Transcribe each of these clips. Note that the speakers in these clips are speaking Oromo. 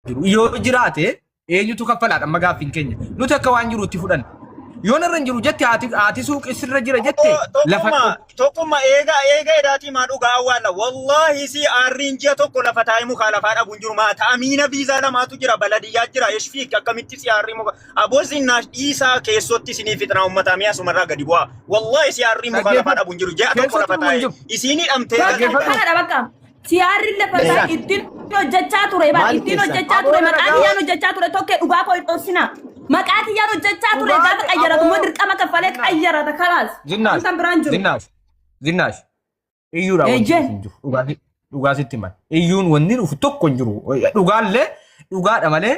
Jiru. Yoo jiraate eenyutu kaffalaadha amma gaaffiin keenya. Nuti akka waan jiruutti fudhanna. Yoo narra hin jiru jette haati haati suuqii sirra jira jette lafa Tokkuma tokkuma eega eega edaatii maa dhugaa awwaalla wallaahi si aarriin ji'a tokko lafa taa'ee mukaa lafaa dhabu hin jiru maa ta'amiina viizaa lamaatu jira baladiyyaa jira yashfiik akkamitti si aarrii muka aboo zinnaash dhiisaa keessotti isinii fixnaa ummataa mi'a sumarraa gadi bu'aa wallaahi si aarrii mukaa lafaa dhabu hin jiru ji'a tokko Keessotti lafa dhumuu hin taa'ee jiru. isinii dhamtee Dhaggeeffadhu. Kanadha bakka. Siyaarri lafa isaa Keessan. ittiin hojjechaa ture bara Maal ittiin keessan? hojjechaa ture Aboo maqaa ragaa. kiyyaan hojjechaa ture tokkee dhugaa koo hin dhoksina. Maqaa kiyyaan hojjechaa ture Dhugaa gaafa qayyaratu immoo aboo. dirqama kaffalee qayyarata kalaas. Zinnaash. Wanta biraan jiru. Zinnaash. Zinnaash. Iyyuudhaa wanti Ejjeen. dhufu hin jiru. Dhugaa sitti himan. Iyyuun wanni dhufu tokko hin jiru. Dhugaallee dhugaadha malee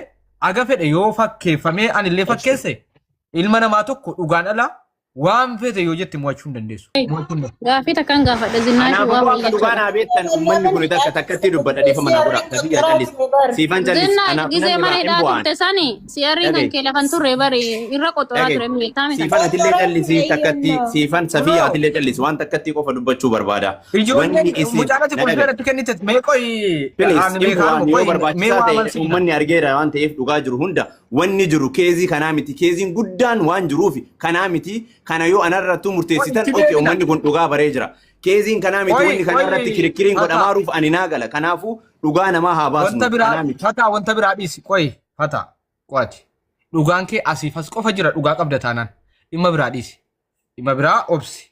aga fedhe yoo fakkeeffamee anillee fakkeesse ilma namaa tokko dhugaan ala Waan feete yoo jette mo'achuu hin dandeessu. Mo'achuu hin dandeessu. Gaaffii takkan gaafadha zinnaashii Kanaafuu waa akka wayii dhugaa jechuudha. naa beektan uummanni kun takka takkatti dubbadha dhiifama naa godha. Tafi yaa callis. Siifan callis. Zinnaash Kanaaf gizee namni mana baa hin hidhaa bu'aan. turte sani si'arriin kan Dhaga'i. kee lafan turre bari irra qoxoraa Dhaga'i. ture meetaa miti. Siifan atillee callisii takkatti siifan safii Kunoo. atillee callis waan takkatti qofa dubbachuu barbaada. Ijoolleen Wanni isin mucaan ati na dhaga'i. qulfii irratti kennite mee qoyi Please, ani hin mee bu'aan kaanuma yoo qoyi mee barbaachisaa waa ta'e amansiifna. uummanni argeera waan ta'eef dhugaa jiru hunda Wanni jiru keezii kanaa miti. Keeziin guddaan waan jiruufi kanaa miti. Kana yoo anarrattuu murteessitan Itti okay deebina. uummanni kun dhugaa baree jira. Keeziin kanaa miti Qoyi wanni kana irratti qoyi kirikkiriin fataa godhamaaruuf ani naa gala. Kanaafuu dhugaa namaa haa wanta baasnu. biraa Kanaa miti. fataa wanta biraa dhiisi qoyi fataa qo'ati. Dhugaan kee asiif as qofa jira dhugaa qabda taanaan dhimma biraa dhiisi. Dhimma biraa obsi.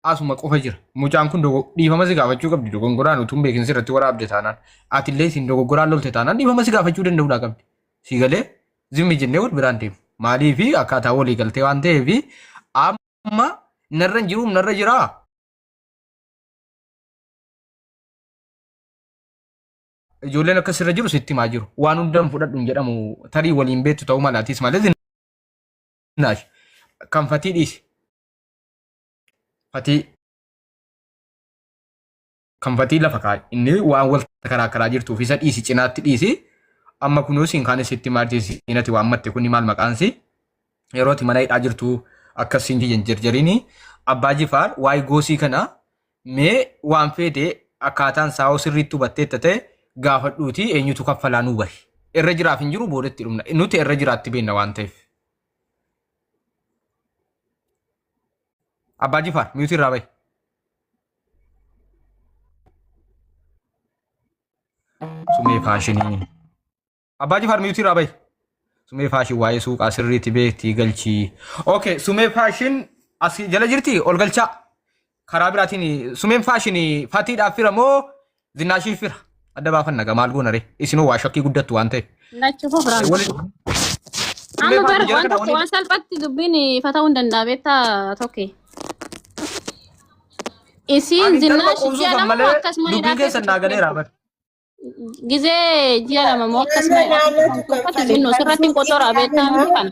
Asuma qofa jira. Mucaan kun dhiifama si gaafachuu qabdi dogongoraan utuu hin beekin sirratti waraabde taanaan. Atillee isin dogoggoraan lolte taanaan dhiifama si gaafachuu danda'uudhaa qabdi. Si galee zimmi jennee wal biraan deemu. Maaliifi akkaataa walii galtee waan ta'eef amma narra hin jiruum narra jiraa. Ijoolleen akka sirra jiru sitti himaa jiru. Waan hundan fudhadhu hin jedhamu tarii waliin beektu ta'uu malaatis malee zinnaash. Kan fatii dhiisi. Fatii kan fatii lafa kaa'i. Inni waan wal karaa karaa jirtuuf isa dhiisi cinaatti dhiisi. Amma kunoo siin kaanis sitti maal siinati waan matte kuni maal maqaan si yeroo ati mana hidhaa jirtu akkas siin kiyyan jarjarini abbaa jifaar waa'ee goosii kana mee waan feete akkaataan isaa hoo sirriitti hubatteetta ta'e gaafadhuuti eenyutu kaffalaa nuu bari. Irra jiraaf hin jiru boodatti dhumna. Nuti irra jiraatti beekna waan ta'eef. Abbaa Jifaar miyuutii irraa bahi. Sumee faashinii. Abbaa Jifaar miyuutii irraa bahi. Sumee faashin waa'ee suuqaa sirriitti beektii galchii. Okay, sumee faashin as jala jirti ol galchaa. Karaa biraatiin sumeen faashin fatiidhaaf fira moo zinnaashiif fira? Adda baafanna gaa maal goona ree? Isinoo waa shakkii guddattu waan ta'eef. Lachuu koo firaan. Sumee Amma faashin bar jara waan kana tokko waliin waan salphatti dubbiin ifa ta'uu hin danda'a beektaa tokke. Isiin Ani intaluma zinnaash ji'a quubsuufan lama moo malee akkasuma dubbiin hidhaa keessa keessan naa turte. galeera bar. Gizee ji'a lama moo akkasuma hidhaa keessa Naannootu kan turte kanfale xinnoo kan sirratti hin suuqii qoxoraa beektaa miti kanaa kana.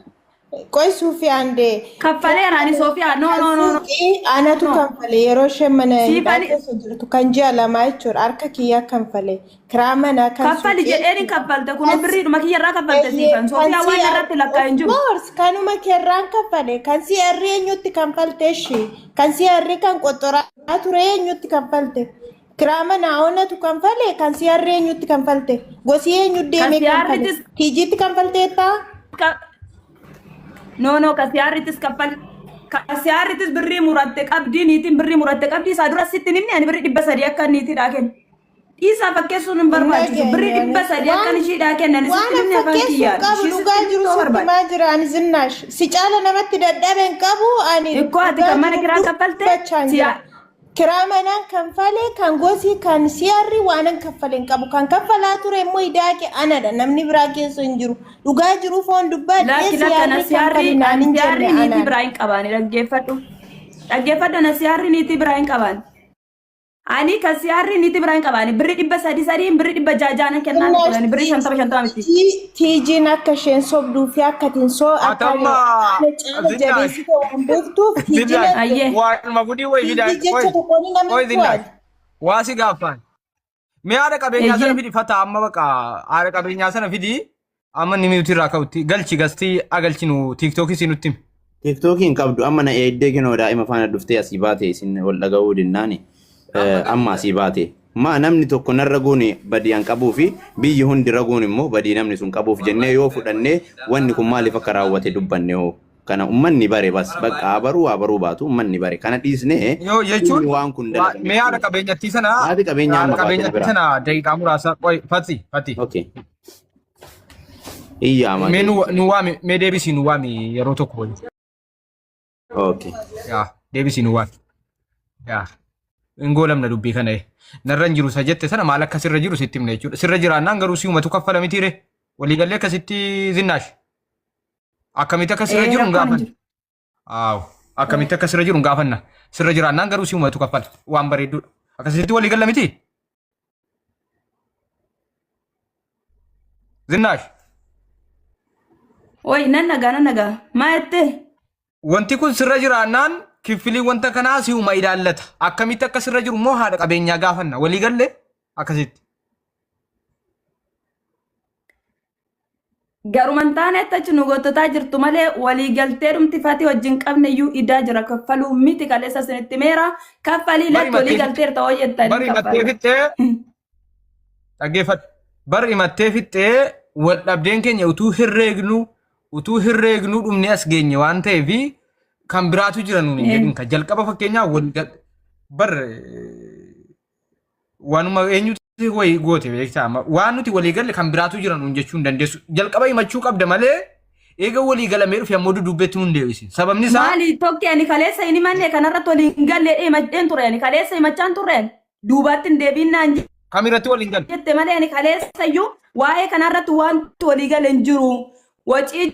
qoy suufii andee Kaffaleera ani Soofiyaa. No kan no no no. suuqii anatu No. kanfale yeroo isheen mana hidhaa Siifani keessa jirtu kan ji'a lamaa jechuudha harka kiyyaa kanfale kiraa manaa kan kaffali suuqii jedheen hin jechuudha. kaffalte kunoo Kan birriidhuma kiyyarraa kaffalte eeyyee siifan. kan Soofiyaa waan CR irratti lakkaa of hin jiru. course kanuma keerraan kaffale kan CR eenyutti kanfalte ishii kan CR kan qoxoraa ture eenyutti kanfalte Kiraa manaa onatu kanfale kan siyaarri eenyutti kanfalte? Gosii eenyu Kan deemee kanfale? siyaarritis Tiijiitti kanfalteettaa? ka no no ka siyaarritis kaffal ka siyaarritis birrii muratte qabdii niitiin birrii muratte qabdii isaa dura sitti hin himne ani birrii 300 akka niitiidhaa kennu. Dhiisaa fakkeessuun hin Hin barbaachisu birrii dhageenye dhibba anis. sadii akkan Waan ishiidhaa kennan waan sitti an hin himne afaan fakkeessu hin kiyyaan qabu ishii dhugaa sitti jiru himtuu sitti barbaade. himaa jira ani zinnaash. Si caala namatti dadhabe hin qabu ani Ikkoo ati dhugaa kan mana jiru kiraa kaffalte dubbachaan jira. siyaa Kiraa manaan kanfale kan gosii kan siarri waanan kaffale hin qabu. Kan kaffalaa ture immoo idaaqe anadha. Namni biraa keessa hin jiru. Dhugaa jiru foon dubbadhe Lakki lakka siarri nasiyaarri kanfali naan hin nasiyaarri jenne niitii anaan. biraa hin qabaani dhaggeeffadhu. Dhaggeeffadhu nasiyaarri niitii biraa hin qabaani. Ani kan siyaarri niitii biraa hin qabaani birri 300 sadiin birri dhibba ja'a ja'anan kennaa Innaas turani birri 50 50 miti. Tiijiin akka isheen sobduu fi akka ittiin soo Haa akka ta'u amma ana caala Zinaash jabeessite waan beektuuf tiijiin Zinaash Ayyee. waanuma gudii wayi tiijii fidaa jecha qoy tokkoon nama qoy hin Zinaash to'atu. waa si gaaffaan. Mee haadha qabeenyaa sana Eeyyee. fidi fataa amma baqa haadha qabeenyaa sana fidi amma inni miyuutii irraa ka'utti galchi gastii agalchinu tiiktookii si nutti himi. Tiiktookii hin qabdu amma na eeddee kinoo daa'ima faana dhuftee asii baate isin wal dhaga'uu dinnaani amma asii baate. Maa namni tokko narra guun badii an qabuu fi biyyi hundi raguun immoo badii namni sun qabuuf jennee yoo fudhannee wanni kun maaliif akka raawwate dubbanne hoo. Kana ummanni bare bas bakka abaruu abaruu baatu ummanni bare kana dhiisnee Yoo jechuun inni waan kun mee dalagame. haadha qabeenyattii sana Haati qabeenyaa haadha amma baatee na qabeenyattii bira. sana daqiiqaa muraasa qoy fati fati. Okay. Iyyaama. Mee nu waami mee deebisii nu waami yeroo tokko waliin. Okay. Yaa deebisii nu waami. Yaa hin goolamna dubbii kana. Narra hin jiru isa jette sana maal akka sirra jiru sitti himna jechuudha. Sirra jiraannaan garuu si uumatu kaffala mitiire. Waliigallee akkasitti zinnaash. Akkamitti akka sirra Ee, jiru hin rakkoon hin gaafanna. jiru. Aaw akkamitti akka sirra jiru hin gaafanna. Sirra jiraannaan garuu si uumatu kaffala. Waan bareedduudha. Akkasitti waliigalla miti. Zinnaash. Oi, nan nagaa nan nagaa. Maa jettee? Wanti kun sirra jiraannaan kiffilii wanta kanaa si'uma ilaallata. Akkamitti akka sirra jiru immoo haadha qabeenyaa gaafanna. Walii galle akkasitti. Garuma hin taanetti achi nu gototaa jirtu malee walii galtee dhumti fatii wajjin qabne iyyuu idaa jira kaffaluu miti kaleessa isinitti meera kaffalii Bari lakki walii himattee galteerta hoo jettanii bari himattee kaffala. fixxee dhaggeeffadhu. Bari himattee fixxee wal dhabdeen keenya utuu herreegnuu dhumnee as geenye waan ta'eef kan biraatu jira nuun hin jedhin kan jalqaba fakkeenyaaf wal bar waanuma eenyutu wayii goote beektaa amma waan nuti walii galle kan biraatu jira nuun jechuu hin dandeessu jalqaba himachuu qabda malee eega walii galamee dhufe ammoo dudduubbeetti nun deebisin sababni isaa Maali tokki ani kaleessa hin himanne kanarratti walii hin galle himadheen ture ani kaleessa himachaan turre duubaatti hin deebiin naan kamirratti waliin galle jette malee ani kaleessa iyyuu waa'ee kanarratti wanti walii gale hin jiru. Wacii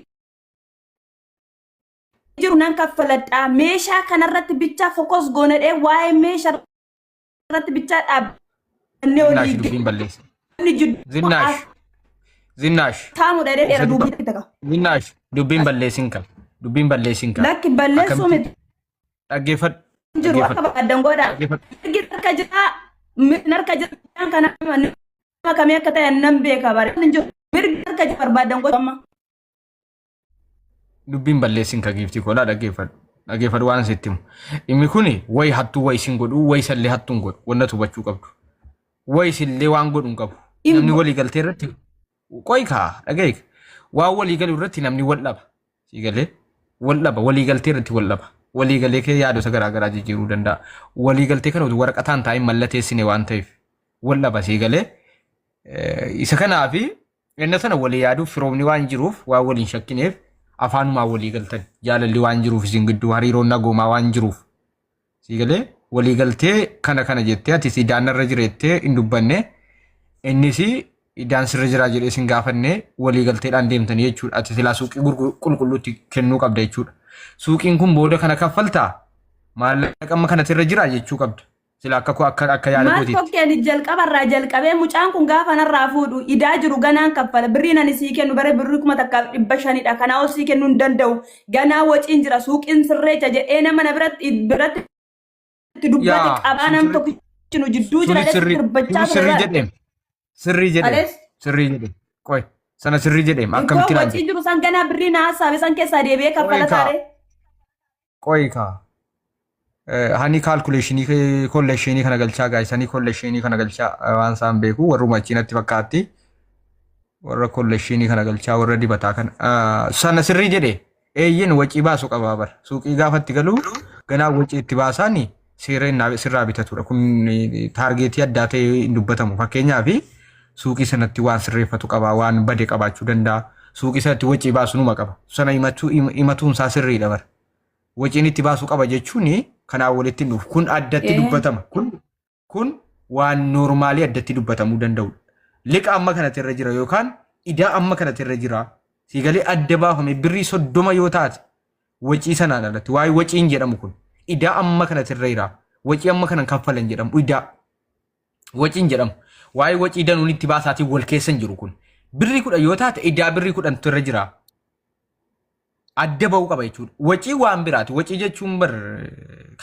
jiru nan kaffaladha. Meeshaa kanarratti bichaa focus goonedhee waa'ee meeshaa irratti bichaa dhaabbannee Zinnaash walii dubbiin balleessa. galle jidduu Zinnaash Zinnaash taamudha jedhee dheera isa duuba taka. Zinnaash dubbiin balleessin kan dubbiin balleessin kan Lakki balleessuu akkamitti miti dhaggeeffadhu jiru akka dhaggeeffadhu barbaaddan godha. dhaggeeffadhu. Mirgi harka jira mirgi harka jira kana nama kamii akka ta'e nan beeka bare. Mirgi harka jira barbaadan godha amma. Dubbiin balleessin ka giiftii koolaa dhaggeeffadhu. Dhaggeeffadhu waan sitti himu. Dhimmi kuni wayi hattuu wayi isin godhu wayi isallee hattuu hin godhu wanna hubachuu qabdu. Wayi isillee waan godhu hin qabu. Namni walii galtee irratti qoyi kaa dhaga'i. Waan walii galu irratti namni wal dhaba. Sii galee wal dhaba walii galtee irratti wal dhaba. Walii galee kee yaadota garaa garaa jijjiiruu danda'a. Walii galtee kana waraqataan taa'in mallateessine waan ta'eef wal dhaba sii galee. Isa kanaafi Enna sana walii yaaduuf firoomni waan jiruuf waan waliin shakkineef afaanumaa walii galtan jaalalli waan jiruuf isin gidduu hariiroon nagoomaa waan jiruuf sii galee walii galtee kana kana jettee ati si daannarra jireettee hin dubbanne innis idaan sirra jiraa jedhee sin gaafanne walii galteedhaan deemtanii jechuudha ati silaa suuqii qulqulluutti kennuu qabda jechuudha suuqiin kun booda kana kaffaltaa maallaqa amma kanatti irra jiraa jechuu qabda Sila akka koo akka akka yaada Maal kootiitti. tokki ani jalqaba irraa jalqabee mucaan kun gaafa narraa fuudhu idaa jiru ganaan kaffala birriin ani sii kennu bare birrii 1500dha kanaa ol sii kennuu hin danda'u ganaa waciin jira suuqiin sirreecha jedhee nama na biratti biratti itti dubbate Yaa qabaa sun nam sirri tokkichi nu jidduu jira sunis jedhee sirrii sirbachaa sunis ture sirrii bara. jedheem sirrii jedheem Alees sirrii jedheem qoy sana sirrii jedheem iddoo akkamitti naan wacii jedhe jiru san ganaa birrii na hassaabe san keessaa deebi'ee qoy kaffala kaa taaree. qoy kaa Hani kaalkuleeshinii kolleeshinii kana galchaa gaayis hani kolleeshinii kana galchaa waan isaan beeku warruma achiin natti fakkaatti warra kolleeshinii kana galchaa warra dibataa kana sana sirrii jedhe eeyyen wacii baasu qabaa bara suuqii gaafa itti galu ganaa wacii itti baasaani seera innaa sirraa bitatudha kun taargeetii addaa ta'e hin dubbatamu fakkeenyaaf suuqii sanatti waan sirreeffatu qaba waan bade qabaachuu danda'a suuqii sanatti wacii baasu numa qaba sana himatuun isaa sirriidha bara waciin itti baasuu qaba jechuun kanaan walitti hin dhufu. Kun addatti dubbatama. Kun waan noormaalii addatti dubbatamuu danda'udha. Liqa amma kanatti irra jira yookaan idaa amma kanatti irra jira. Siigalee adda baafame birrii 30 yoo taate wacii sanaan alatti waa'ee waciin jedhamu kun idaa amma kanatti irra jira. Wacii amma kanan kaffalan jedhamu idaa. Waciin jedhamu. Waa'ee wacii danuun itti baasaatiin wal keessa hin jiru kun. Birrii 10 yoo taate idaa birrii 10tu irra jira. Adda ba'uu qaba jechuudha. Wacii waan biraati. Wacii jechuun bar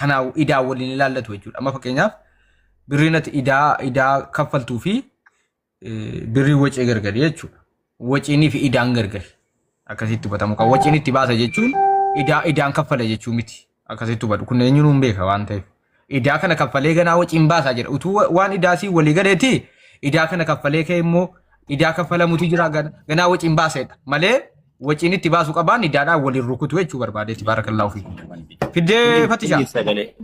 kanaa idaa waliin ilaallatu jechuudha. Amma fakkeenyaaf birriin ati idaa idaa kaffaltuu fi birrii wacii gargari jechuudha. Waciinii fi idaan gargari. Akkasitti hubatamu qaba. Waciin itti baasa jechuun idaa idaan kaffala jechuu miti. Akkasitti hubadhu. Kun eenyuun hin beeka waan ta'eef. Idaa kana kaffalee ganaa waciin baasaa jedha. Utuu waan idaasii walii galeeti idaa kana kaffalee ka'e immoo idaa kaffalamutu jira ganaa waciin baaseedha. Malee waciin itti baasu qabaan idaadhaan waliin rukutu jechuu barbaadeeti baarakallaahu fi. Fiddee fatishaa. Sagalee.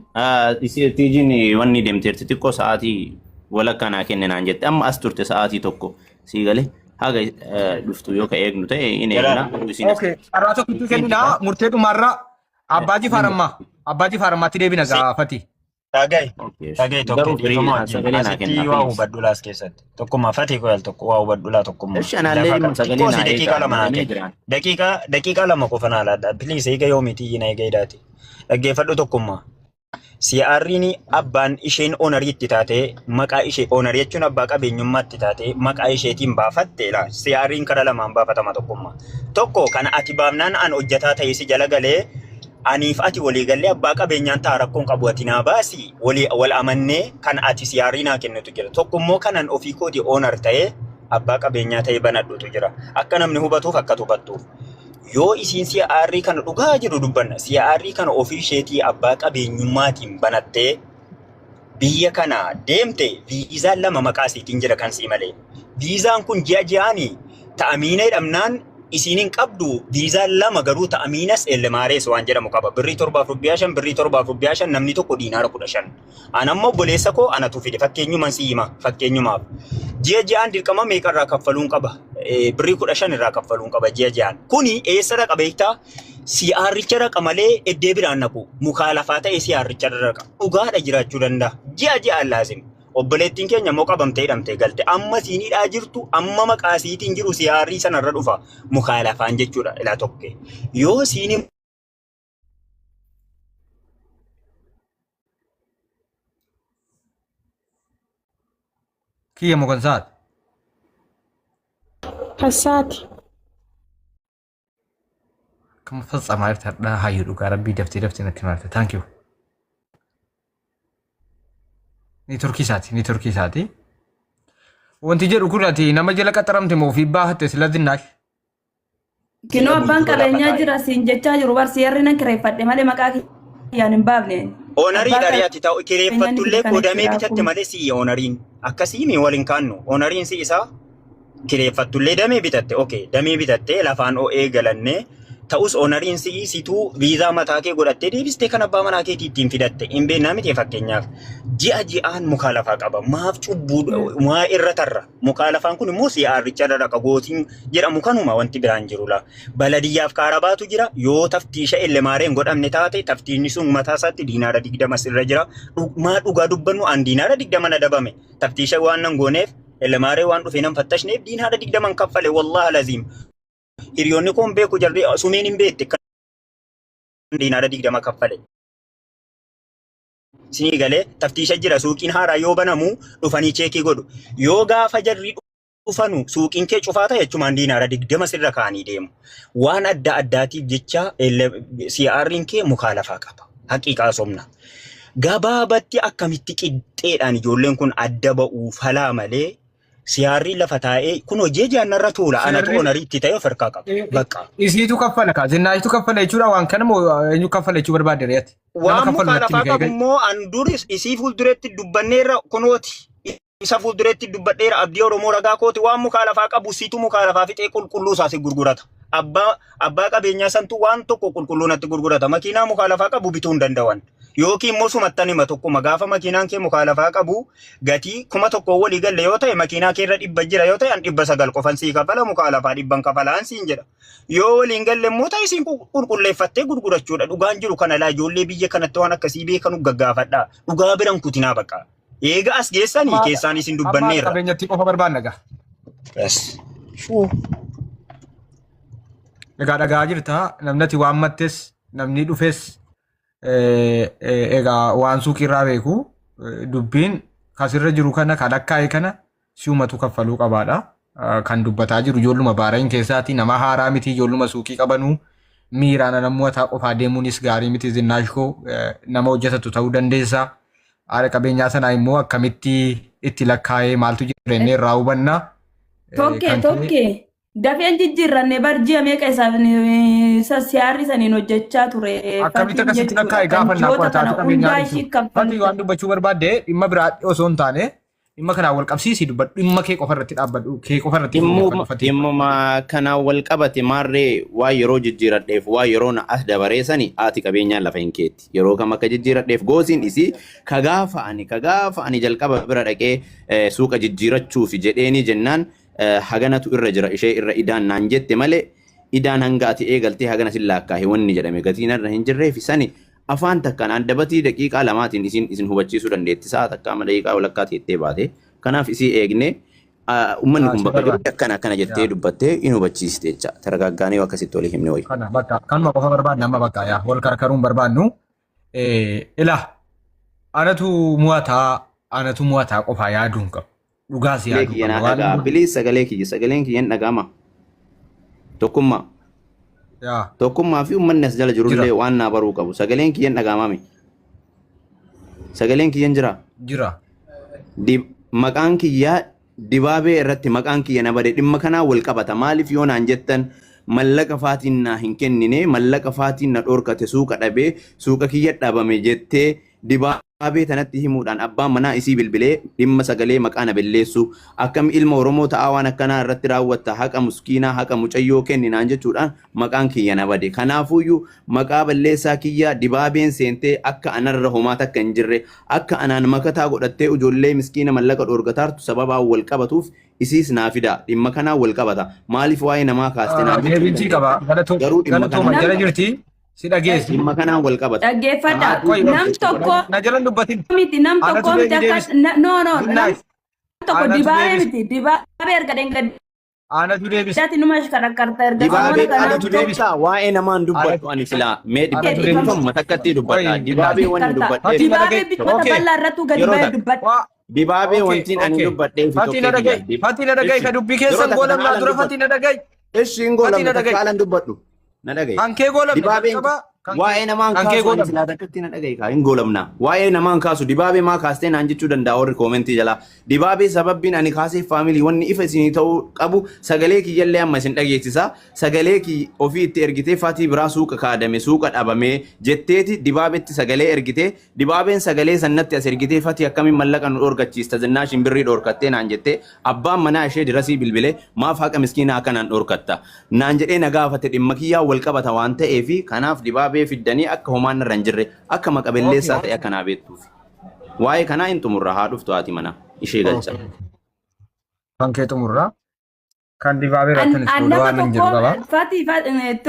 Tiijiin wanni deemteerti xiqqoo sa'aatii walakkaa naa kenne naan jette amma as turte sa'aatii tokko sii galee haga dhuftu yoo ka eegnu ta'e in eegna. Isin as Okay. Carraa tokkotti kenninaa murtee dhumaarraa Abbaa Jifaar ammaa Abbaa Jifaar ammaatti deebina gaafati. Dhaga'i. Okay. Dhaga'i tokko Garuu firii dhiifama wajjin. sagalee naa Asitti kenna waa please. hubadhu laas keessatti. Tokkummaa fatii koyal tokko waa hubadhu laa tokkummaa. Ishi anaallee Lafa dhimma qaba. sagalee Xiqqoo si naa daqiiqaa eegaa lama naa namni kenni. jiraan. Daqiiqaa 2 qofa naa laadha. Please eega yoomiitii na eega hidhaati. Dhaggeeffadhu tokkummaa. CR'n abbaan isheen oonarii itti taatee maqaa ishee oonarii jechuun abbaa qabeenyummaa itti taatee maqaa isheetiin baafatte laa CR'n kara lamaan baafatama tokkummaa. Tokko kan ati baafnaan an hojjetaa ta'ee si jala galee aniif ati walii gallee abbaa qabeenyaan ta'a rakkoon qabu ati naa baasi walii wal amannee kan ati CR naa kennitu jira. Tokko immoo kanan ofii kooti oonar ta'ee abbaa qabeenyaa ta'ee banadhutu jira. Akka namni hubatuuf akka hubattuuf. Yoo isiin CR kana dhugaa jiru dubbanna CR kana ofii isheetii abbaa qabeenyummaatiin banattee biyya kana deemte viizaan 2 maqaa isiitiin jira kan sii malee. Viizaan kun ji'a ji'aani ta'amiina jedhamnaan isiin hin qabdu viizaan 2 garuu ta'amiinas ellemaarees waan jedhamu qaba. Birrii torbaaf rubbiyaa 5 birrii torbaaf rubbiyaa 5 namni tokko diinaara 15. An amma obboleessa koo anatu fide fakkeenyuman si hima fakkeenyumaaf. Ji'a ji'aan dirqama meeqa irraa kaffaluun qaba? Birrii 15 irraa kaffaluun qaba ji'a ji'aan. Kuni eessa dhaqa beektaa? Si'aarricha dhaqa malee eddee biraan naqu. Mukaa lafaa ta'e si'aarricha dhaqa. Dhugaadha jiraachuu danda'a. Ji'a ji'aan laazim. Obboleettiin keenya immoo qabamtee hidhamtee galte. Amma siin hidhaa jirtu amma maqaa siitiin jiru si'aarrii sanarra dhufa. Mukaa lafaan jechuudha ilaa tokke. Yoo siin Kiyya moo kan saati? Kassaati. Akkam fatsamaa jirti hadhaa hayyuu dhugaa rabbii daftee daftee natti marte. Thank you. Niitorkii isaati niitorkii isaati. Wanti jedhu kun ati nama jala qaxaramte moo ofii baafatte sila zinnaash? Kinoo jedhamu abbaan jiru lafa qabeenyaa taa'e. jira siin jechaa jiru bar seerri nan kireeffadhe malee maqaa kiyyaan hin baafne. Oonarii Abbaa dharii ati ta'u qabeenyaa ni kireeffattullee fide kana koodamee jechuudha bitatte akkuma. malee si'i oonariin. Akkasii mi wal hin kaannu. Oonariin si isaa kireeffattullee damee bitatte. Okay, damee bitatte lafaan o'ee galannee ta'us oonariin si'i situu viizaa mataa kee godhattee deebistee kan abbaa manaa keetii ittiin fidatte. Hin beeknaa miti fakkeenyaaf. Ji'a ji'aan mukaa lafaa qaba. Maaf cubbuu maa irra tarra? Mukaalafaan kun immoo si'aarricha irra dhaqa gootiin jedhamu kanuma wanti biraan jiru laa. Baladiyyaaf kaarabaatu jira yoo taftiisha ellemaaree hin godhamne taate taftiinni sun mataa isaatti diinaara 20 sirra jira. Maa dhugaa dubbannu an diinaara 20 na dabame taftiisha waan nan gooneef ellemaaree waan dhufee nan fattashneef diinaara 20 kaffale wallahi laziim. Hiriyoonni koo hin beeku jarri sumeen hin beekte kan diinaara 20 kaffale. Isinii galee taftiisha jira suuqiin haaraa yoo banamu dhufanii cheekii godhu. Yoo gaafa jarri dhufanu suuqiin kee cufaa ta'e jechumaan diinaara 20 sirra kaa'anii deemu. Waan adda addaatiif jecha CR'n kee mukaa lafaa qaba. Haqiiqaa somna. Gabaabatti akkamitti qixxeedhaan ijoolleen kun adda ba'uu falaa malee Siyaarrii lafa taa'ee kun hojii jaannarra tuula anatu Seerri onarii itti ta'e of harkaa qaba. Bakka. isiitu kaffala kaa zinnaashitu kaffala jechuudha waan kana moo eenyu kaffala jechuu barbaadde re'ati. Nama Waan kaffalu mukaa natti lafaa himi qabu eegali. immoo an duris isii fuuldureetti dubbanneerra kunooti. Isa fuuldureetti dubbadheera abdii Oromoo ragaa kooti waan mukaa lafaa qabu situ mukaa lafaa fixee qulqulluu isaa si gurgurata. Abbaa qabeenyaa santu waan tokko qulqulluu natti gurgurata. Makiinaa mukaa lafaa qabu bituu hin danda'an. Yookiin immoo sumattan hima tokkuma gaafa makiinaan kee mukaa lafaa qabu gatii 1000 walii galle yoo ta'e makiinaa kee irra 100 jira yoo ta'e an 900 qofan sii kafala mukaa lafaa dhibban kafalaan siin jedha. Yoo waliin galle immoo ta'e isiin qulqulleeffattee gurgurachuudha. Dhugaan jiru kana laa ijoollee biyya kanatti waan akkasii beekanu gaggaafadha. Dhugaa biran kutinaa bakka. Eega as geessanii Amma keessaan isin amma haadha dubbanneerra. qabeenyatti qofa barbaanna gaa. Yes. Shuu. Egaa dhagaa jirta namni ati waammattes namni dhufes Egaa waan suuqiirraa beeku dubbiin kasirra jiru kana kan lakkaa'e kana si'umatu kaffaluu qabaadha. Kan dubbataa jiru ijoolluma baarayin keessaati nama haaraa miti ijoolluma suuqii qabanuu miiraan anammoo ataa qofaa deemuunis gaarii miti zinnaash koo nama hojjetatu ta'uu dandeessa. Haadha qabeenyaa sanaa immoo akkamitti itti lakkaa'ee maaltu jira jennee irraa hubanna. Tokkee Kan kee tokkee. Dafeen jijjiirranne bar ji'a meeqa isaaf siyaarri saniin hojjechaa ture Akkamitti fatiin akkasitti jechuudha. lakkaa'e Kan gaafannaa ji'oota qo'ataa kana fi qabeenyaa hundaa dhiisu. ishii Fati waan kaffalte. dubbachuu barbaadde dhimma biraa osoo hin taane dhimma kanaan wal qabsiisii dubbadhu, dhimma kee qofa irratti dhaabbadhu, kee qofa irratti Dhimmuma fuulleffadhu Fati. dhimmuma kanaan wal qabate maarree waa yeroo jijjiiradheef waa yeroo na as dabaree sani haati qabeenyaan lafa hin keetti. Yeroo kam akka jijjiiradheef goosiin isii ka gaafa ani ka gaafa ani jalqaba bira dhaqee suuqa jijjiirachuufi jedheeni jennaan haganatu irra jira ishee irra idaan naan jette malee idaan hanga ati eegaltee hagana sin laakkaahe wanni jedhame gatiin irra hin jirreefi sani afaan takkaan andabatii daqiiqaa lamaatiin isin isin hubachiisuu dandeetti, sa'a takka amma daqiiqaa walakkaa teettee baate. Kanaaf isii eegne, ummanni kun Si bakka jiru barbaada. akkana akkana jettee dubbattee in hubachiiste jecha targaaggaanii akkasitti walii himne wayi. Kana bakka kanuma qofa barbaadna amma, bakka yaa wal karkaruun barbaadnu. Ilaa, anatu mu'ataa, anatu mu'ataa qofaa yaaduu hin qabu. Dhugaas Sagalee yaaduu kiyya qabna. naa Waan dhagaa biliis, sagalee kiyya, sagaleen kiyya hin dhaga'ama? Tokkummaa Yaa. Tokkummaa fi uummanni as jala Jira. jirullee waan naa baruu qabu. Sagaleen kiyya hin dhaga'amame? Sagaleen kiyya hin jira? Jira. Maqaan kiyyaa dibaabee irratti maqaan kiyya na bade, dhimma kanaa wal qabata. Maaliif yoo naan jettan, mallaqa faatiin naa hin kennine, mallaqa faatiin na dhorkate, suuqa dhabee suuqa kiyya dhabame jettee dibaabee tanatti himuudhaan abbaan manaa isii bilbilee dhimma sagalee maqaa na belleessu, akkam ilma Oromoo ta'aa waan akkanaa irratti raawwatta, haqa muskiinaa, haqa mucayyoo kenni naan jechuudhaan maqaan kiyya na bade. Kanaafuyyuu maqaa balleessaa kiyya dibaabeen seentee akka anarra homaa takka hin jirre, akka anaan makataa godhattee ijoollee miskiina mallaqa dhoorgataartu sababaan wal qabatuuf isiis naa fidaa, dhimma kanaan wal qabata. Maaliif waa'ee namaa kaaste naan jechuu hin Deebiin qaba. dandeettan, garuu dhimma Galatooma kanaan jala wal qabata. jirti. Si dhageessi. Dhimma kanaan wal qabata. Dhaggeeffadha. Qoy, Nam tokko na jala hin dubbatin. miti, nam Anatu tokko miti deebii akka deebisa. no, no, nam Zinnaas. tokko Anatu dibaabee deebisa. miti, dibaabee erga Anatu deebisa. dheengaddaatti numa shakarkarta erga Dibaabee samoona kana Anatu deebisa. tokko waa'ee namaan dubbadhu Anatu ani silaa mee Anatu Dhifama. deebisa. dhiifama takkatti dubbadha. Qoy, Dibaabee wanni karta. dubbadheef Fatii na Dibaabee dhaga'i. bichoota bal'aa irrattuu gadi Yeroo bahee takka. dubbadha. Waa. Dibaabee wantiin ani dubbadheef Fatii na tokkee dhaga'i. kiyya. Fatii na dhaga'i. Ishi Ka dubbii yeroo keessan takka goolamnaa haalan dura dubbadhu. fatii na dhaga'i. Ishi hin Fatii na goolamne, takka dhaga'i. haalan dubbadhu. Na dhaga'i. Kan kee goolamne Dibaabeen jalqaba. Kan kee waa'ee namaan kan kee kaasu ani goolamne. silaa takkatti na dhaga'i kaa hin goolamna. Waa'ee namaan kaasu dibaabee maa kaastee naan jechuu danda'a warri koomentii jalaa. Dibaabee sababbiin ani kaaseef faamilii wanni ifa isinii ta'uu qabu sagalee kiyyallee amma isin dhageessisa. Sagalee kiyya ofii itti ergitee fatii biraa suuqa kaadame suuqa dhabame jetteeti dibaabetti sagalee ergitee, dibaabeen sagalee sannatti as ergitee, fatii akkamiin mallaqa nu dhorkachiista, zinnaashin birrii dhorkattee naan jettee, abbaan manaa ishee dirasii bilbilee maaf haqa miskiinaa akkanaan dhorkatta naan jedhee na gaafate. Dhimma kiyyaa wal qabata waan ta'eefi kanaaf dibaabee fiddanii akka homaan irra hin jirre, akka maqa belleessaa ta'e akka naa beektuufi. Waa'ee kanaa hin xumurra, haa dhuftu haati manaa ishee galcha. Kan kee xumurraa. Kan dibaabee irratti An anis an booda nama waan hin jiru tokko qaba. Fati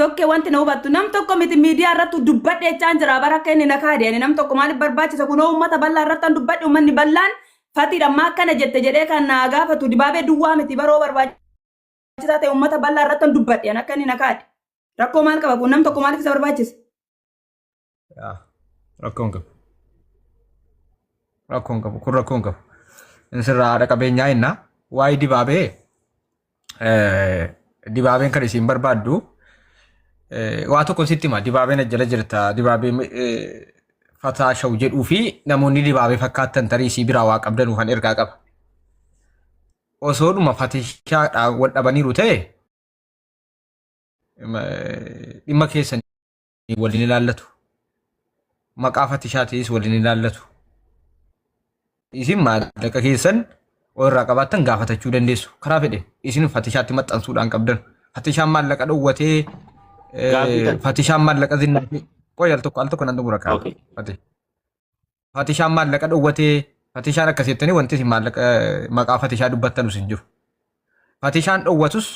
tokke wanti na hubattu, nam tokko miti, miidiyaa irratti dubbadhe jechaan jira bara akka inni na kaade. Ani nam tokko maaliif barbaachisa? Kunoo uummata bal'aa irratti an dubbadhe, uummanni bal'aan fatiidha ammaa akkana jette jedhee kan na gaafatu dibaabee duwwaa miti. Baroo barbaachisaa ta'e uummata bal'aa irratti an dubbadhe, an akka inni na kaade rakkoo maal qaba? Kun nam tokko maaliif isa barbaachisa? Yaa, rakkoon qabu. Rakkoon qabu. Kun rakkoon qabu. Sirraa haadha qabeenyaa innaa waa'ee dibaabee, dibaabeen kan isiin barbaaddu waa tokko sitti hima. Dibaabeen as jala jirta, dibaabee fataa shaw jedhuu fi namoonni dibaabee fakkaattan tarii isii biraa waa qabdanuu kan ergaa qaba. Osoodhuma fatishaadhaan wal dhabaniiru ta'e dhimma keessan waliin ilaallatu. Maqaa fatishaatiis waliin ilaallatu. Isin maallaqa keessan irraa qabaattan gaafatachuu dandeessu. Karaa fedhe isin fatishaatti maxxansuudhaan qabdan. Fatishaan maallaqa dhowwatee Gaaffii kan. Fatishaan maallaqa zinnaa qoy, al tokko al tokko nan xumura kaaba. Fatishaan maallaqa dhowwatee, fatishaan akkas jettanii wanti isin maallaqa maqaa fatishaa dubbattanus hin jiru. Fatishaan dhowwatus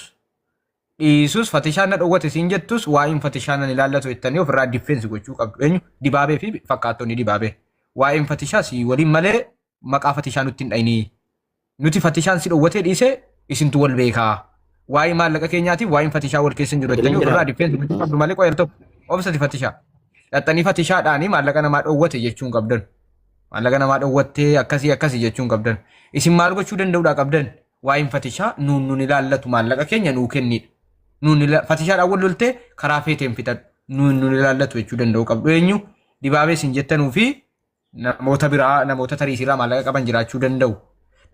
dhiisus, fatishaan na dhowwate siin jettus, waa'een fatishaa nan ilaallatu jettanii ofirraa defense gochuu qabdu. Eenyu? Dibaabee fi fakkaattonni dibaabee. Waa'een fatishaa si waliin malee maqaa fatishaa nutti hin dhayinii. Nuti fatishaan si dhowwatee dhiisee isintu wal beekaa. Waa'ee maallaqa keenyaatiif waa'een fatishaa wal keessa hin jiru jettanii ofirraa defense gochuu qabdu malee, qoyal tokko obsati fatishaa. Dhaxxanii fatishaadhaanii maallaqa namaa dhowwate jechuun qabdan. Maallaqa namaa dhowwattee akkasii akkasii jechuun qabdan. Isin maal gochuu danda'uudha qabdan? Waa'een fatishaa nuun nun ilaallatu, maallaqa keenya nuu kennidha. Nuun fatishaadhaan wal loltee karaa feeteen fixadhu. Nuun nun ilaallatu jechuu danda'u qabdu. Eenyu? Dibaabee isin jettanuu fi namoota biraa, namoota tarii isirraa maallaqa qaban jiraachuu danda'u.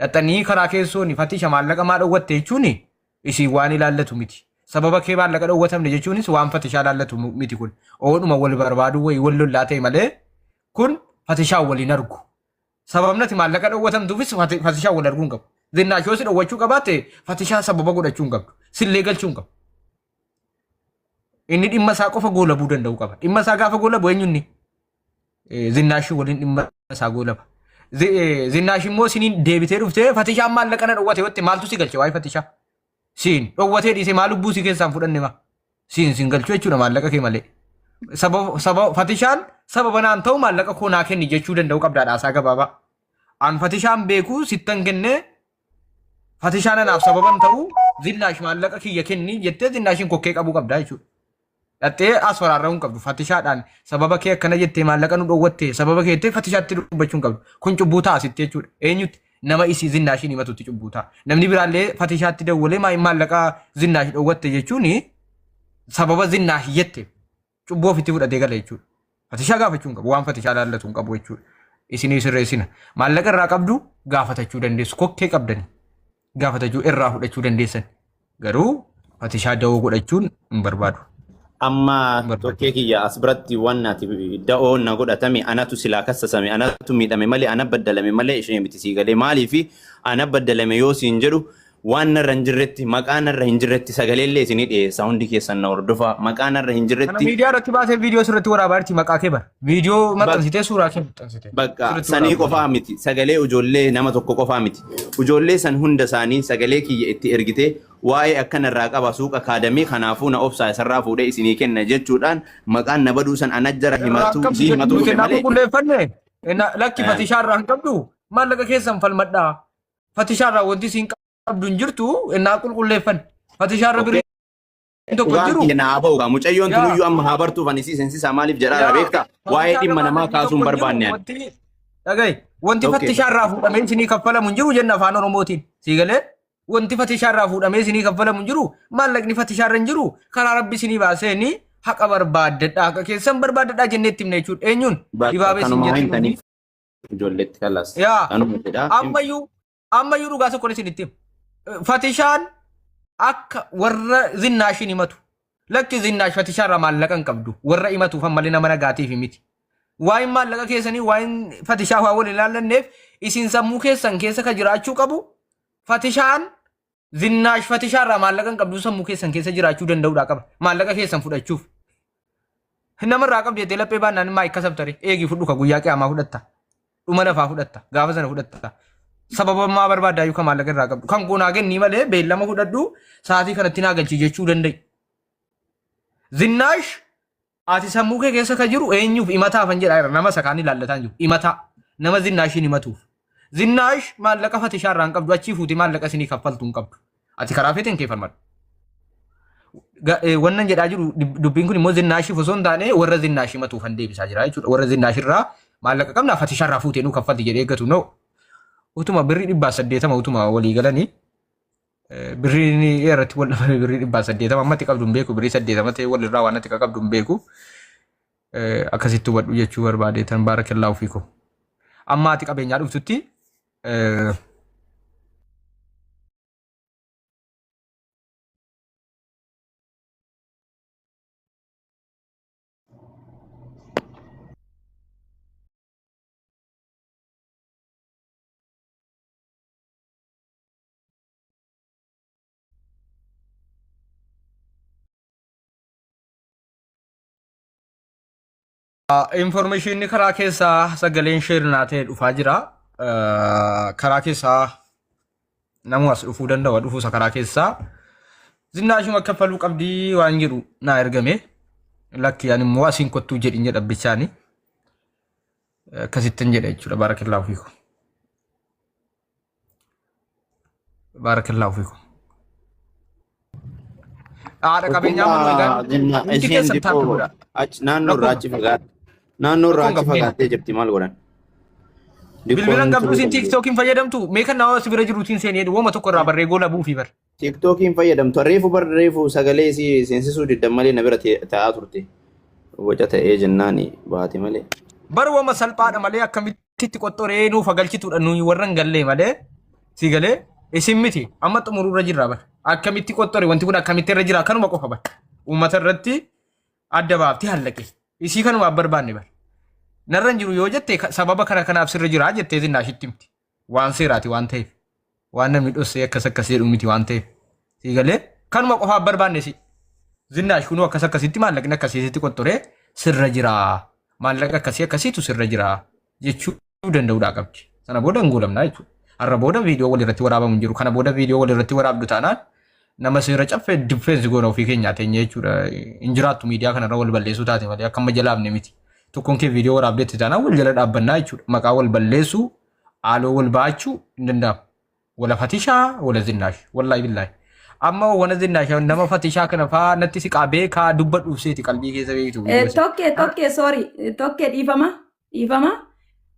Dhaxxanii karaa keessoon fatisha maallaqa maa dhowwatte jechuun Isin waan ilaallatu miti. Sababa kee maallaqa dhowwatamne jechuunis waan fatishaa ilaallatu miti kun. Oodhuma wal barbaaduu wayii wal lollaa ta'e malee kun fatishaa waliin argu. Sababni ati maallaqa dhowwatamtuufis fatishaa wal arguu hin qabu. Zinnaash yoo si dhowwachuu qabaatte fatishaa sababa godhachuu hin qabdu. Sillee galchuu hin qabu. Inni dhimma isaa qofa goolabuu danda'u qaba. Dhimma isaa gaafa goolabu eenyunni? Zinnaashii waliin dhimma isaa goolaba. Zinnaash immoo isiniin deebitee dhuftee fatishaan maallaqa na dhowwate yotte maaltu si galche waa'ee fatishaa? Siin dhowwatee dhiisee maal lubbuu si keessaan fudhanne maa? Siin siin galchuu jechuudha maallaqa kee malee. Sababa sababa fatishaan sababa naan ta'u maallaqa koo naa kenni jechuu danda'u qabdaa dhaasaa gabaabaa. An fatishaan beekuu sittan kennee fatishaan anaaf sababan ta'u zinnaash maallaqa kiyya kenni jettee zinnaashiin kokkee qabuu qabdaa jechuudha. Dhattee as waraarra'uu hin qabdu. Fatishaadhaan sababa kee akkana jettee maallaqa nu dhowwatte sababa kee jettee fatishaatti dubbachuu hin qabdu. Kun cubbuu ta'a sitti jechuudha. Eenyutti? Nama isii zinnaashiin himatutti cubbuu ta'a. Namni biraallee fatishaatti dawwalee maallaqa zinnaash dhowwatte jechuun sababa zinnaash jette cubbuu ofitti fudhatee gala jechuudha. Fatishaa gaafachuu hin qabu. Waan fatishaa laallatu hin qabu jechuudha. Isinii sirreessina. Maallaqa irraa qabdu gaafatachuu dandeessu. Kokkee qabdani gaafatachuu irraa fudhachuu dandeessan. Garuu fatishaa da'oo godhachuun hin barbaadu. Amma Hin barbaadu. tokkee kiyya as biratti waan ati da'oo na godhatame anatu silaa kassasame anatu miidhame malee ana baddalame malee ishee miti sii galee maaliifi ana baddalame yoo siin jedhu waan narra hin jirretti maqaa narra hin jirretti sagaleellee isinii dhiyeessa hundi keessan na hordofaa maqaa narra hin Kana jirretti miidiyaa irratti baasee viidiyoo sirratti waraabaa jirti maqaa kee bara. Viidiyoo maxxansitee suuraa kee maxxansitee. Bakka Sirriitti sanii waraabaa qofaa miti sagalee ijoollee nama tokko qofaa miti ijoollee san hunda isaanii sagalee kiyya itti ergitee waa'ee akkana irraa qaba suuqa kaadamii kanaafuu na obsaa isarraa fuudhee isinii kenna jechuudhaan maqaan na baduu san ana jara Irraa himatu qabdu isii himatu nuti dhufe naa malee qulqulleeffanne. Lakki Eh. fatishaa irraa hin qabdu maallaqa keessan falmadhaa. Fatishaa irraa wanti isin qabdu hin jirtu innaa qulqulleeffan. Fatishaa irra birrii tokko hin Dhugaan jiru. kiyya naa ba'u gaa mucayyoon Yaa. tunuyyuu amma haa bartuuf ani si seensisaa maaliif jedhaa Yaa. beektaa waa'ee Fatishaa dhimma irraa namaa maallaqni kaasuun tokko hin jiru. barbaanne ani. Wanti dhaga'i. Wanti Okay. fatishaa irraa fuudhamee isinii kaffalamu hin jiru jenna afaan Oromootiin. Sii galee? Wanti fatishaa irraa fuudhamee isinii kaffalamu hin jiru. Maallaqni fatishaa irra hin jiru. Karaa rabbi isinii baaseen haqa barbaaddadha. Haqa keessan barbaaddadha jennee itti himne jechuudha. Eenyuun? Bakka Dibaabee isin kanuma jetti. hintaniif ijoolleetti kalas. Yaa. Kanuma jedhaa. Ammayyuu Ammayyuu dhugaa tokko isinitti hima. Fatishaan akka warra zinnaashiin himatu. Lakki zinnaash fatishaarraa maallaqa hin qabdu. Warra himatuuf ammallee nama nagaatiif miti. Waa'een maallaqa keessanii waa'een fatishaa waa wal hin ilaallanneef isin sammuu keessan keessa ka jiraachuu qabu fatishaan zinnaash fatishaarraa maallaqa hin qabdu sammuu keessan keessa jiraachuu danda'uudha qaba. Maallaqa keessan fudhachuuf. Namarraa qabdi jettee laphee baannaan maa ikka sabtare eegi fudhu ka guyyaa qiyaamaa fudhatta. Dhuma lafaa fudhatta gaafa sana fudhatta. Sababa maa barbaaddaa yookaan maallaqa irraa qabdu. Kan koo naa kennii malee beellama fudhadhu sa'aatii kanatti naa galchi jechuu danda'i. Zinnaash ati sammuu kee keessa ka jiru eenyuuf himataaf an jedhaa jira nama isa kaan ilaallataa hin jiru. Himataa nama zinnaashiin himatuuf. Zinnaash maallaqa fatishaa irraa hin qabdu achii fuutee maallaqa isinii kaffaltu hin qabdu. Ati karaa feeteen kee falmadhu. Wannan jedhaa jiru dubbiin kun immoo zinnaashiif osoo hin taane warra zinnaashii matuufan deebisaa jira jechuudha. Warra zinnaashirraa maallaqa qabna fatishaarraa fuutee nuu kaffalti jedhee eeggatu no. Utuma birrii 180 utuma walii galanii birriin irratti wal dhabame birrii 180 ammatti qabdu hin beeku birrii 80 ta'e walirraa waan ati qabdu hin beeku. Akkasitti hubadhu jechuu barbaade tan baarakallaahu fiikum. Amma ati qabeenyaa dhuftutti Informationni karaa keessaa sagaleen sheer naa ta'e dhufaa jira. Karaa keessaa namuu as dhufuu danda'a dhufuusa karaa keessaa. Zinnaashuma kaffaluu qabdii waan jedhu naa ergame. Lakki ani immoo asiin kottuu jedhin jedha bichaani. Akkasittin jedha jechuudha. Baarakallaahu fiikum. Baarakallaahu fiikum. Haadha qabeenyaa manuu egaa Zinna hundi isheen keessan taappi xiqqoo godha. achi naannoo irraa Rakkoo achi fagaatte. Naannoo irraa Rakkoon achi qabdu. fagaattee jirti maal godhan? Bilbilan qabdu isin qabdi. tiiktookiin fayyadamtu mee kan nama si bira jiruutiin seenee wooma tokko irraa barree goola buufii bar. Tiiktookiin fayyadamtu reefu bar reefu sagalee isii seensisuu diddan malee na bira taa'aa turte. Waca ta'ee jennaani baate malee. Bar wooma salphaadha malee akkamitti itti qoxxoree nuuf agalchituudha nuyi warra hin gallee malee si galee isin miti amma xumururra jirra bar. Akkamitti qoxxore wanti kun akkamitti irra jira kanuma qofa bar. Uummata irratti adda baaftee hallaqe. Isii kanumaaf barbaanne bar. Narra hin jiru yoo jette sababa kana kanaaf sirra jira jettee Zinnaashitti himti. Waan seeraati waan ta'eef. Waan namni dhossee akkas akkas jedhu miti waan ta'eef. Sii galee kanuma qofaaf barbaanne si. Zinnaash kunuu akkas akkasitti maallaqni akkasii sitti qoxxoree sirra jira. Maallaqa akkasii akkasiitu sirra jira jechuu danda'uudhaa qabdi. Sana booda hin goolabnaa jechuudha. Har'a booda viidiyoo walirratti waraabamu hin jiru. Kana booda viidiyoo walirratti waraabdu taanaan nama seera caffee difeensi goona ofii keenyaa teenye jechuudha. Hin jiraattu miidiyaa kanarra wal balleessuu taate malee akka amma jalaafne miti. Tokkoon kee viidiyoo waraabdeetti taanaan wal jala dhaabbannaa jechuudha. Maqaa wal balleessuu, haaloo wal baachuu hin danda'amu. Wala fatishaa wala zinnaash. Wallaahi billaahi. Amma wana zinnaash nama fatishaa kana faa natti siqaa beekaa dubbadhuuf seeti qalbii keessa beektu. Eh, Tokkee tokkee sorry tokkee dhiifama dhiifama.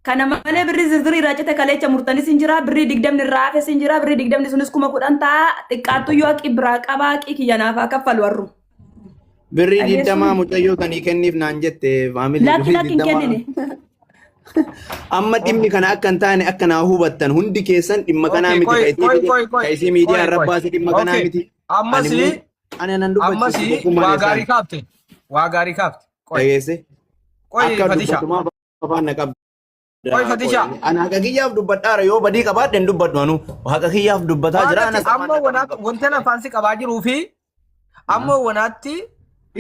Kana malee birrii zirzirii irraa cite kaleecha murtanis hin jira birrii 20 irraa hafes hin jira birrii 20 sunis 10,000 ta'a xiqqaattu yoo haqi biraa qabaa haqi kiyya naaf haa kaffalu warru. Birrii Dhageessu 20 mucayyoo sanii kenniif naan jette faamilii Lakki birrii lakki hin 20. kennine. Amma dhimmi kana akka hin taane akka naa hubattan hundi keessan dhimma kanaa Okay, miti qoy, ka isii qoy, fide qoy, qoy, ka isii miidiyaa qoy, irra qoy. baase dhimma kanaa Okay, miti. Ani ammas immoo ani nan ammas dubbachiisu tokkummaan waa gaarii isaani. kaafte. Waa gaarii kaafte. Qoy, Dhageesse qoy akka Fatisha. dubbatumaa afaan na qabda. Qoy Qoy Fatisha. ani haqa kiyyaaf dubbadhaara yoo badii qabaadhe hin dubbadhu anu haqa kiyyaaf dubbataa Waan jira ati anas afaan amma na qabdu wanaatti qabdu. wanta afaan si qabaa jiruu fi amma wanaatti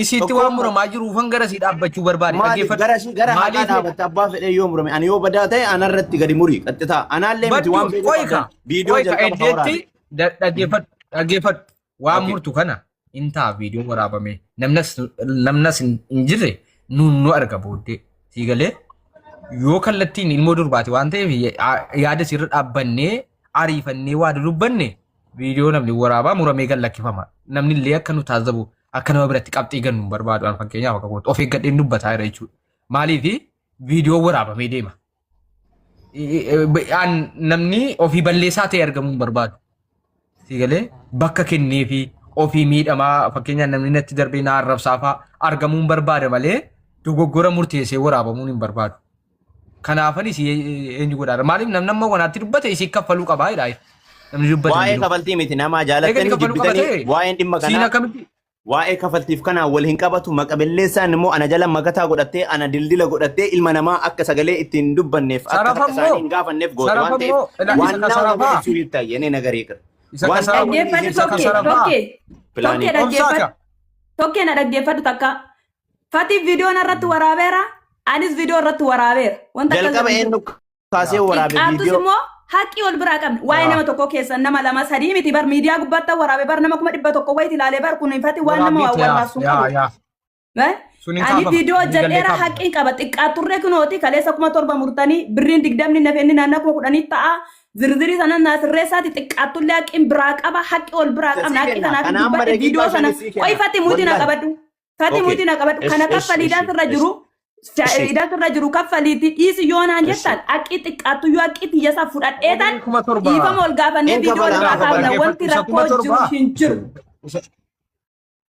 isiitti waan Tokkoon muramaa jiruufan gara sii dhaabbachuu barbaade Maaliif dhaggeeffadhu. gara ishii gara haqaa Maaliif dhaabatte abbaa fedhee yoo murame ani yoo badaa ta'e anarratti gadi muri qaxxitaa anaallee miti baddu waan beekuu qoy ka qabdan viidiyoo qoy ka jalqaba eddeetti waraabe. dhaggeeffadhu dhaggeeffadhu waan Okay. murtu kana in ta'a viidiyoon waraabame namnas namnas hin jirre nuun nu arga booddee sii galee yoo kallattiin ilmoo durbaati waan ta'eef yaada sirra dhaabbannee ariifannee waa dudubbanne viidiyoo namni waraabaa muramee gad lakkifama. Namni illee akka nu taazzabu akka nama biratti qabxii gannu hin barbaadu. An fakkeenyaaf akka kootti of eeggadheen dubbataa jira jechuudha. Maaliif viidiyoo waraabamee deema. An namni ofii balleessaa ta'e argamuu hin barbaadu. Si galee bakka kennee fi ofii miidhamaa fakkeenyaaf namni natti darbee na arrabsaa fa'aa argamuu hin barbaada malee dogoggora murteessee waraabamuun hin barbaadu. Kanaafanis eenyu godhaadha. Maaliif namni amma wanaatti dubbate isii kaffaluu qabaa jedha. Namni dubbate hin Waa'ee jiru. kafaltii miti namaa Eega inni jaalattanii kaffaluu qaba jibbitanii ta'e waa'een dhimma siin kanaa akkamitti waa'ee kafaltiif kanaa wal hin qabatu maqa balleessaan immoo ana jala makataa godhattee ana dildila godhattee ilma namaa akka sagalee ittiin dubbanneef akka sarafa harka isaanii immoo hin gaafanneef goote sarafa waan ta'eef immoo ila isa waan ka nama sarafaa ibsuu hin tayyene nagarii qira. isa ka Waan sarafa Dhaggeeffadhu isa ka tokkee sarafaa tokkee pilaanii tokkee obsaa dhaggeeffadhu ka tokkee na dhaggeeffadhu takka. Fati viidiyoo irratti waraabeera anis viidiyoo irratti waraabeera. Wanta akkas jalqaba jedhu hin jiru. eenyu kaasee waraabe Xiqqaattus viidiyoo immoo haqqii wal biraa qabna. Waa'ee nama tokkoo keessan nama lama sadii miti bar miidiyaa gubbaatti waraabe bar nama 100,000 wayitti ilaalee bar kun fati waan nama waraabbiitti yaa warraabsu hin yaa qabu. yaa Eh? sun hin Ani kaafama viidiyoo inni gallee hojjedheera kaafama. haqqiin qaba. Xiqqaatturree kunooti kaleessa 7,000 murtanii birriin 20 nafeenni naannoo 10,000 ta'a. Zirzirii sana naa sirreessaati xiqqaattullee haqqiin biraa qaba. Haqqi wal biraa sii qabna. Haqqi kenna kanaaf kana amma dubbadhe viidiyoo daqiiqaa sana shanii sii qoy kenna fati muutii na wallahi qabadhu. Fati okay muutii na qabadhu. esh Kana esh kaffaliidhaan esh sirra esh jiru. esh Idaan sirra jiru kaffaliitii dhiisi yoo naan esh jettan haqqii xiqqaattu yoo haqqii tiyyasaa fudhadheetan 7,000 dhiifama ol gaafannee hin viidiyoo kafala irraa amma kaafna kafala wanti dhaggeeffadhu isa kuma rakkoo jiru torbaa hin jiru. isa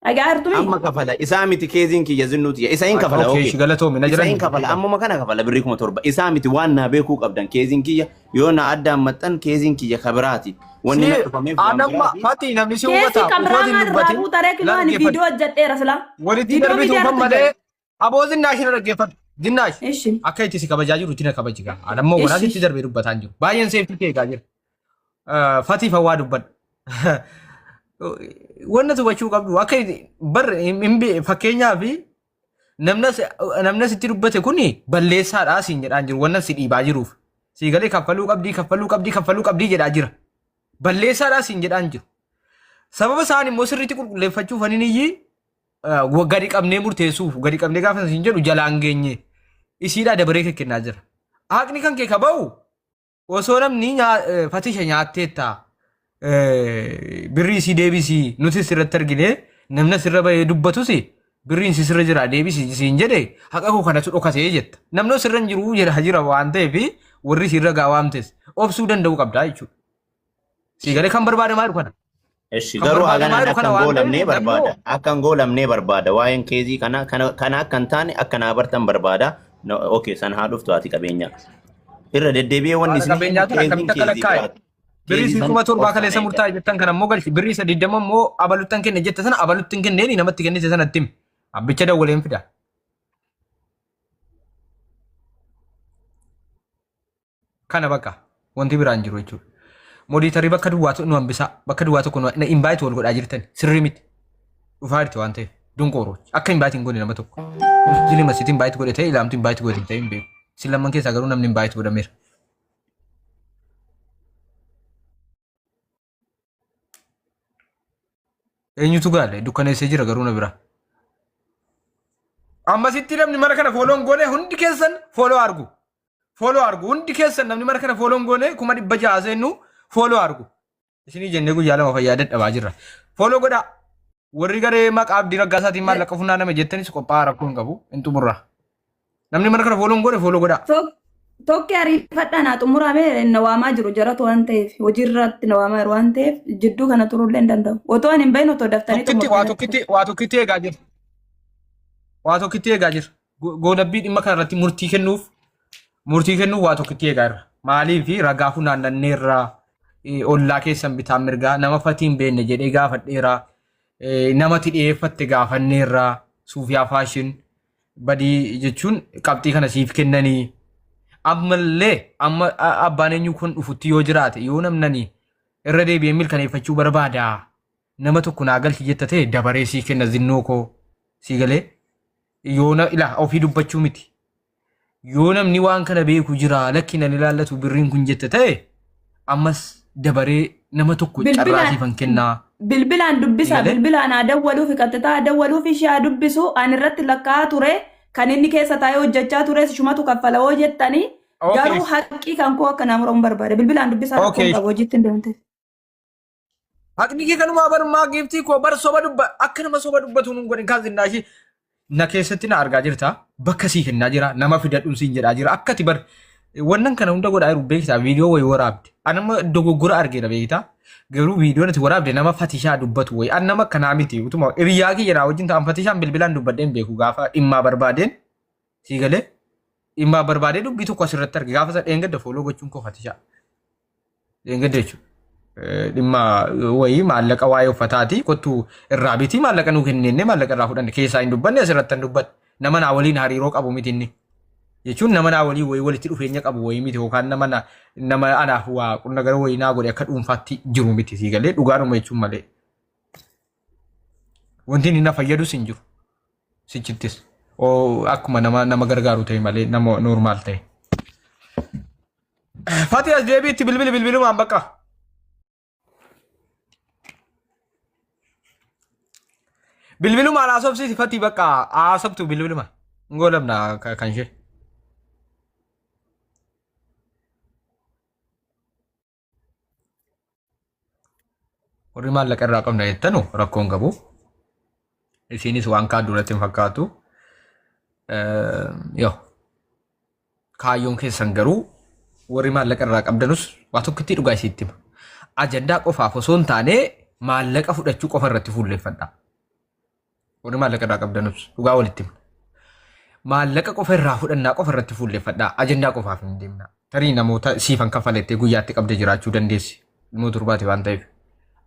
Dhagaa jirtumii? amma kafala isaa miti keeziin kiyya zinnuuti isa hin kafala okay okay shi galatoomi na isa jiran hin kafala ammuma kana kafala birrii 7,000 isaa miti waan naa beekuu qabdan keeziin kiyya yoo na addaan maxxan keeziin kiyya kabiraati wanni si na dhufameef waan anamma biraati fati namni si Keessi hubata kan biraa utuu ati hin maal irraa dubbatin fuuta ree na kinoo ani dhaggeeffadhu viidiyoo hojjedheera sila. walitti Viidiyoo darbitu miidiyaa ufan irratti malee hojjedhe. aboo zinnaash na dhaggeeffadhu zinnaash Ishi. akka itti si kabajaa jiru itti na kabaji gaa anammoo Ishi. wanaas itti darbee dubbataa hin jiru baay'een seeftii kee eegaa jira Fatii fawwaa dubbadhu. Wanna hubachuu qabdu akka bar fakkeenyaaf namna sitti dubbate kun balleessaadha siin jedhaan jiru wanna si dhiibaa jiruuf. Sii galee kaffaluu qabdii kaffaluu qabdii kaffaluu qabdii jedhaa jira. Balleessaadha siin jedhaan jiru. Sababa isaan immoo sirriitti qulqulleeffachuuf anin iyyii gadi qabnee murteessuuf gadi qabnee gaafa siin jedhu jalaan geenye isiidhaa dabaree kennaa jira. Haqni kan kee kaba'u Osoo namni fatisha nyaatteetta birrii isii deebisi nuti sirratti argine namni asirra bahee dubbatus birriin si sirra jira deebisi siin jedhe haqa koo kanatu dhokatee jetta. Namni sirra hin jiru jedha jira waan ta'eef warri sirra gaa waamtes obsuu danda'uu qabdaa jechuudha. Sii galee kan barbaadamaa jiru kana. Eshi Kan garuu barbaadamaa haganaan jiru akka kana hin waan ta'eef goolamnee namni barbaada. Akka hin goolamnee barbaada. Waa'een keezii kana kana kana akka hin taane akka naa bartan barbaada. No, okay, san haa dhuftu haati qabeenyaa. Irra deddeebi'ee wanni haadha isin himu qabeenyaa tun keeziin akkamitti akka keezii lakkaa'e. biraati. Birrii Keezii sii san 7000 obsaan kaleessa eeggadha. murtaa'e jettan kana immoo galchi. Birrii isa 20 immoo abaluttan kenne jette sana abalutti hin kenneeni namatti kennite sanatti himi. Abbicha dawwaleen fida. Kana bakka wanti biraan jiru jechuudha. Modiitarii bakka duwwaa nu hambisaa. Bakka duwwaa tokko nu invite wal godhaa jirtan sirrii miti. Dhufaa jirti waan ta'eef dunqooroo akka invite hin goone nama tokko. Musliima sitti invite godhe ta'e ilaamtu invite godhe ta'e hin beeku. Isin lamman keessaa garuu namni invite godhameera. Eenyutu gaale dukkaneessee jira garuu na bira. Ammasitti namni mana kana fooloon goone hundi keessan fooloo argu. Fooloo argu hundi keessan namni mana kana fooloon goone 600,000 seennu fooloo argu. Isinii jennee guyyaa lama fayyaa dadhabaa jirra. Fooloo godhaa. Warri garee maqaa Abdii Raggaasaatiin maallaqa funaaname jettanis qophaa'aa rakkoo hin qabu. Hin xumurra. Namni mana kana fooloo hin goone fooloo godhaa. Tokki ariifadhaa naa xumurame na waamaa jiru jaratu waan ta'eef hojiirratti na waamaa jiru waan ta'eef jidduu kana turuullee hin danda'u. Otoo ani hin bahin otoo daftanii Tokkitti waa xumurtanii. tokkitti waa tokkitti eegaa jira. Waa tokkitti eegaa jira. Goolabbii dhimma kana irratti murtii kennuuf waa tokkitti eegaa jirra. Maaliif ragaa funaannanneerra, ollaa keessan bitaan mirgaa nama fatii hin beekne jedhee gaafadheera, namatti dhiyeeffatte gaafanneerra, Suufiyaa Faashin badii jechuun qabxii kana siif kennanii ammallee amma abbaan eenyu kun dhufutti yoo jiraate yoo namnani irra deebi'ee mirkaneeffachuu barbaada nama tokko naa galchi jetta ta'e dabaree sii kenna zinnoo koo sii galee yoo na ilaa ofii dubbachuu miti yoo namni waan kana beeku jira lakki nan ilaallatu birriin kun jette ta'e ammas dabaree nama tokko carraa siifan kennaa. Bilbilaan dubbisa Galee? Bilbilaan haa dawwaluufi qaxxitaa haa dawwaluufi ishee haa dubbisu ani irratti lakkaa'aa ture kan inni keessa taa'ee hojjechaa tures ishumatu kaffala hoo jettanii garuu haqqii kan koo akka naa muramu barbaade bilbilaan dubbisaa rakkoon qabu hojiitti hin deemte. Haqni kee kanumaa bar maa giiftii koo bar soba dubba akka nama soba dubbatu nun godhin kan zinnaashii na keessatti na argaa jirta bakka sii kennaa jira nama fidadhuun siin jedhaa jira akkati bar wannan kana hunda godhaa jiru beektaa viidiyoo wayii waraabde anama dogoggora argeera beektaa garuu viidiyoo nati waraabde nama fatishaa dubbatu wayii an nama akkanaa miti utuma hiriyaa kiyya naa wajjin ta'an fatishaan bilbilaan dubbadheen beeku gaafa dhimmaa barbaadeen sii galee dhimmaa barbaadee dubbii tokko asirratti arge gaafa isa dheengadda fooloo gochuun koo fatishaa. Dheengadda jechuudha. Dhimma wayii maallaqa waa'ee uffataati kottu irraa bitii maallaqa nuu kennine maallaqa irraa fudhanne keessaa hin dubbanne asirratti hin dubbadhe nama naa waliin hariiroo qabu miti inni jechuun nama naa waliin wayii walitti dhufeenya qabu wayii miti yookaan nama na nama anaaf waa qunna gara wayii naa godhe akka dhuunfaatti jiru miti sii galee dhugaadhuma jechuun malee. Wanti inni na fayyadus hin jiru sichittis akkuma nama nama gargaaru ta'e malee nama normaal ta'e. Fati as deebiitti bilbili bilbilumaan bakka. Bilbilumaan haasofsiisi Fati bakka haasoftu bilbiluma. Ngoolabna kan ishee. Warri maallaqa irraa qabna jettanu rakkoon qabu. Isiinis waan kaan duratti hin fakkaatu. Yoo kaayyoon keessan garuu warri maallaqa irraa qabdanus waa tokkotti dhugaa isiitti hima. Ajandaa qofaaf osoo hin taane maallaqa fudhachuu qofa irratti fuulleeffadha. Warri maallaqa irraa qabdanus dhugaa walitti himna. Maallaqa qofa irraa fudhannaa qofa irratti fuulleffadhaa. Ajandaa qofaaf hin deemnaa. Tarii namoota siifan kaffalettee guyyaatti qabde jiraachuu dandeessi. Ilmoo durbaati waan ta'eef.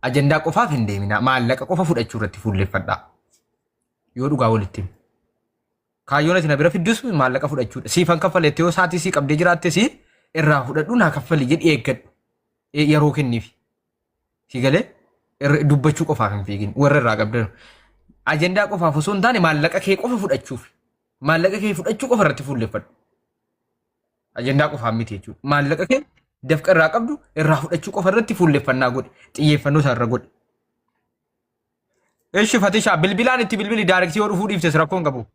Ajandaa qofaaf hin deeminaa. Maallaqa qofa fudhachuu irratti fuulleffadhaa. Yoo dhugaa walitti himna. Kaayyoon ati na bira fiddus maallaqa fudhachuudha. Siifan kaffalettee yoo saatii sii qabdee jiraattes irraa fudhadhu naa kaffali jedhi eeggadhu. Yeroo kenniif. Si galee dubbachuu qofaaf hin fiigin warra irraa qabdan. Ajandaa qofaaf osoo hin taane maallaqa kee qofa fudhachuuf. Maallaqa kee fudhachuu qofa irratti fuulleffadhu. Ajandaa qofaaf miti jechuudha. Maallaqa kee dafqa irraa qabdu irraa fudhachuu qofa irratti fuulleffannaa godhi. Xiyyeeffannoo isaa irra godhi. Eshi Fatishaa bilbilaan itti bilbili daarektii yoo dhufuu dhiiftes rakkoo hin qabu.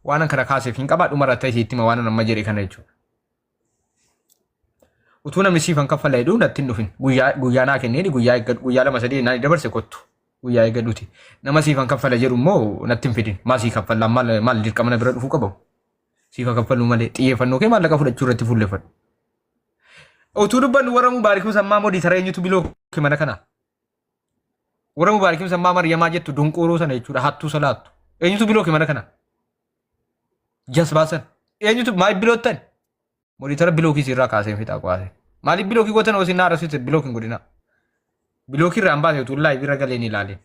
Waan kana kaaseef hin qabaa dhuma irratti itti hima waan amma jedhe kana jechuudha. Utuu namni siif hin kaffala jedhu natti hin dhufin. Guyyaa guyyaa naa kennee guyyaa eeggadhu guyyaa lama sadii naan dabarse kottu. Guyyaa eeggadhuti. Nama siif hin kaffala jedhu immoo natti hin fidin. Maa sii kaffalla maal maal dirqama na bira dhufuu qabu. Siif haa kaffaluu malee xiyyeeffannoo kee maallaqa fudhachuu irratti fuulleffadhu. Utuu dubbannu warra Mubaarikuu sammaa modii tara eenyutu biloo mana kana. Warra Mubaarakim sammaa Maryamaa jettu dunquuruu sana jechuudha hattuu salaattu. Eenyutu bilooke mana kana? Jasbaa sana. Eenyutu maal biloottan? Monitora bilookii sirraa kaasee fixaa qo'aase. Maaliif bilookii gootan osoo hin haarasuutti bilookii hin godhina. Bilookii irraa hin baase utuu live irra galee ni ilaale.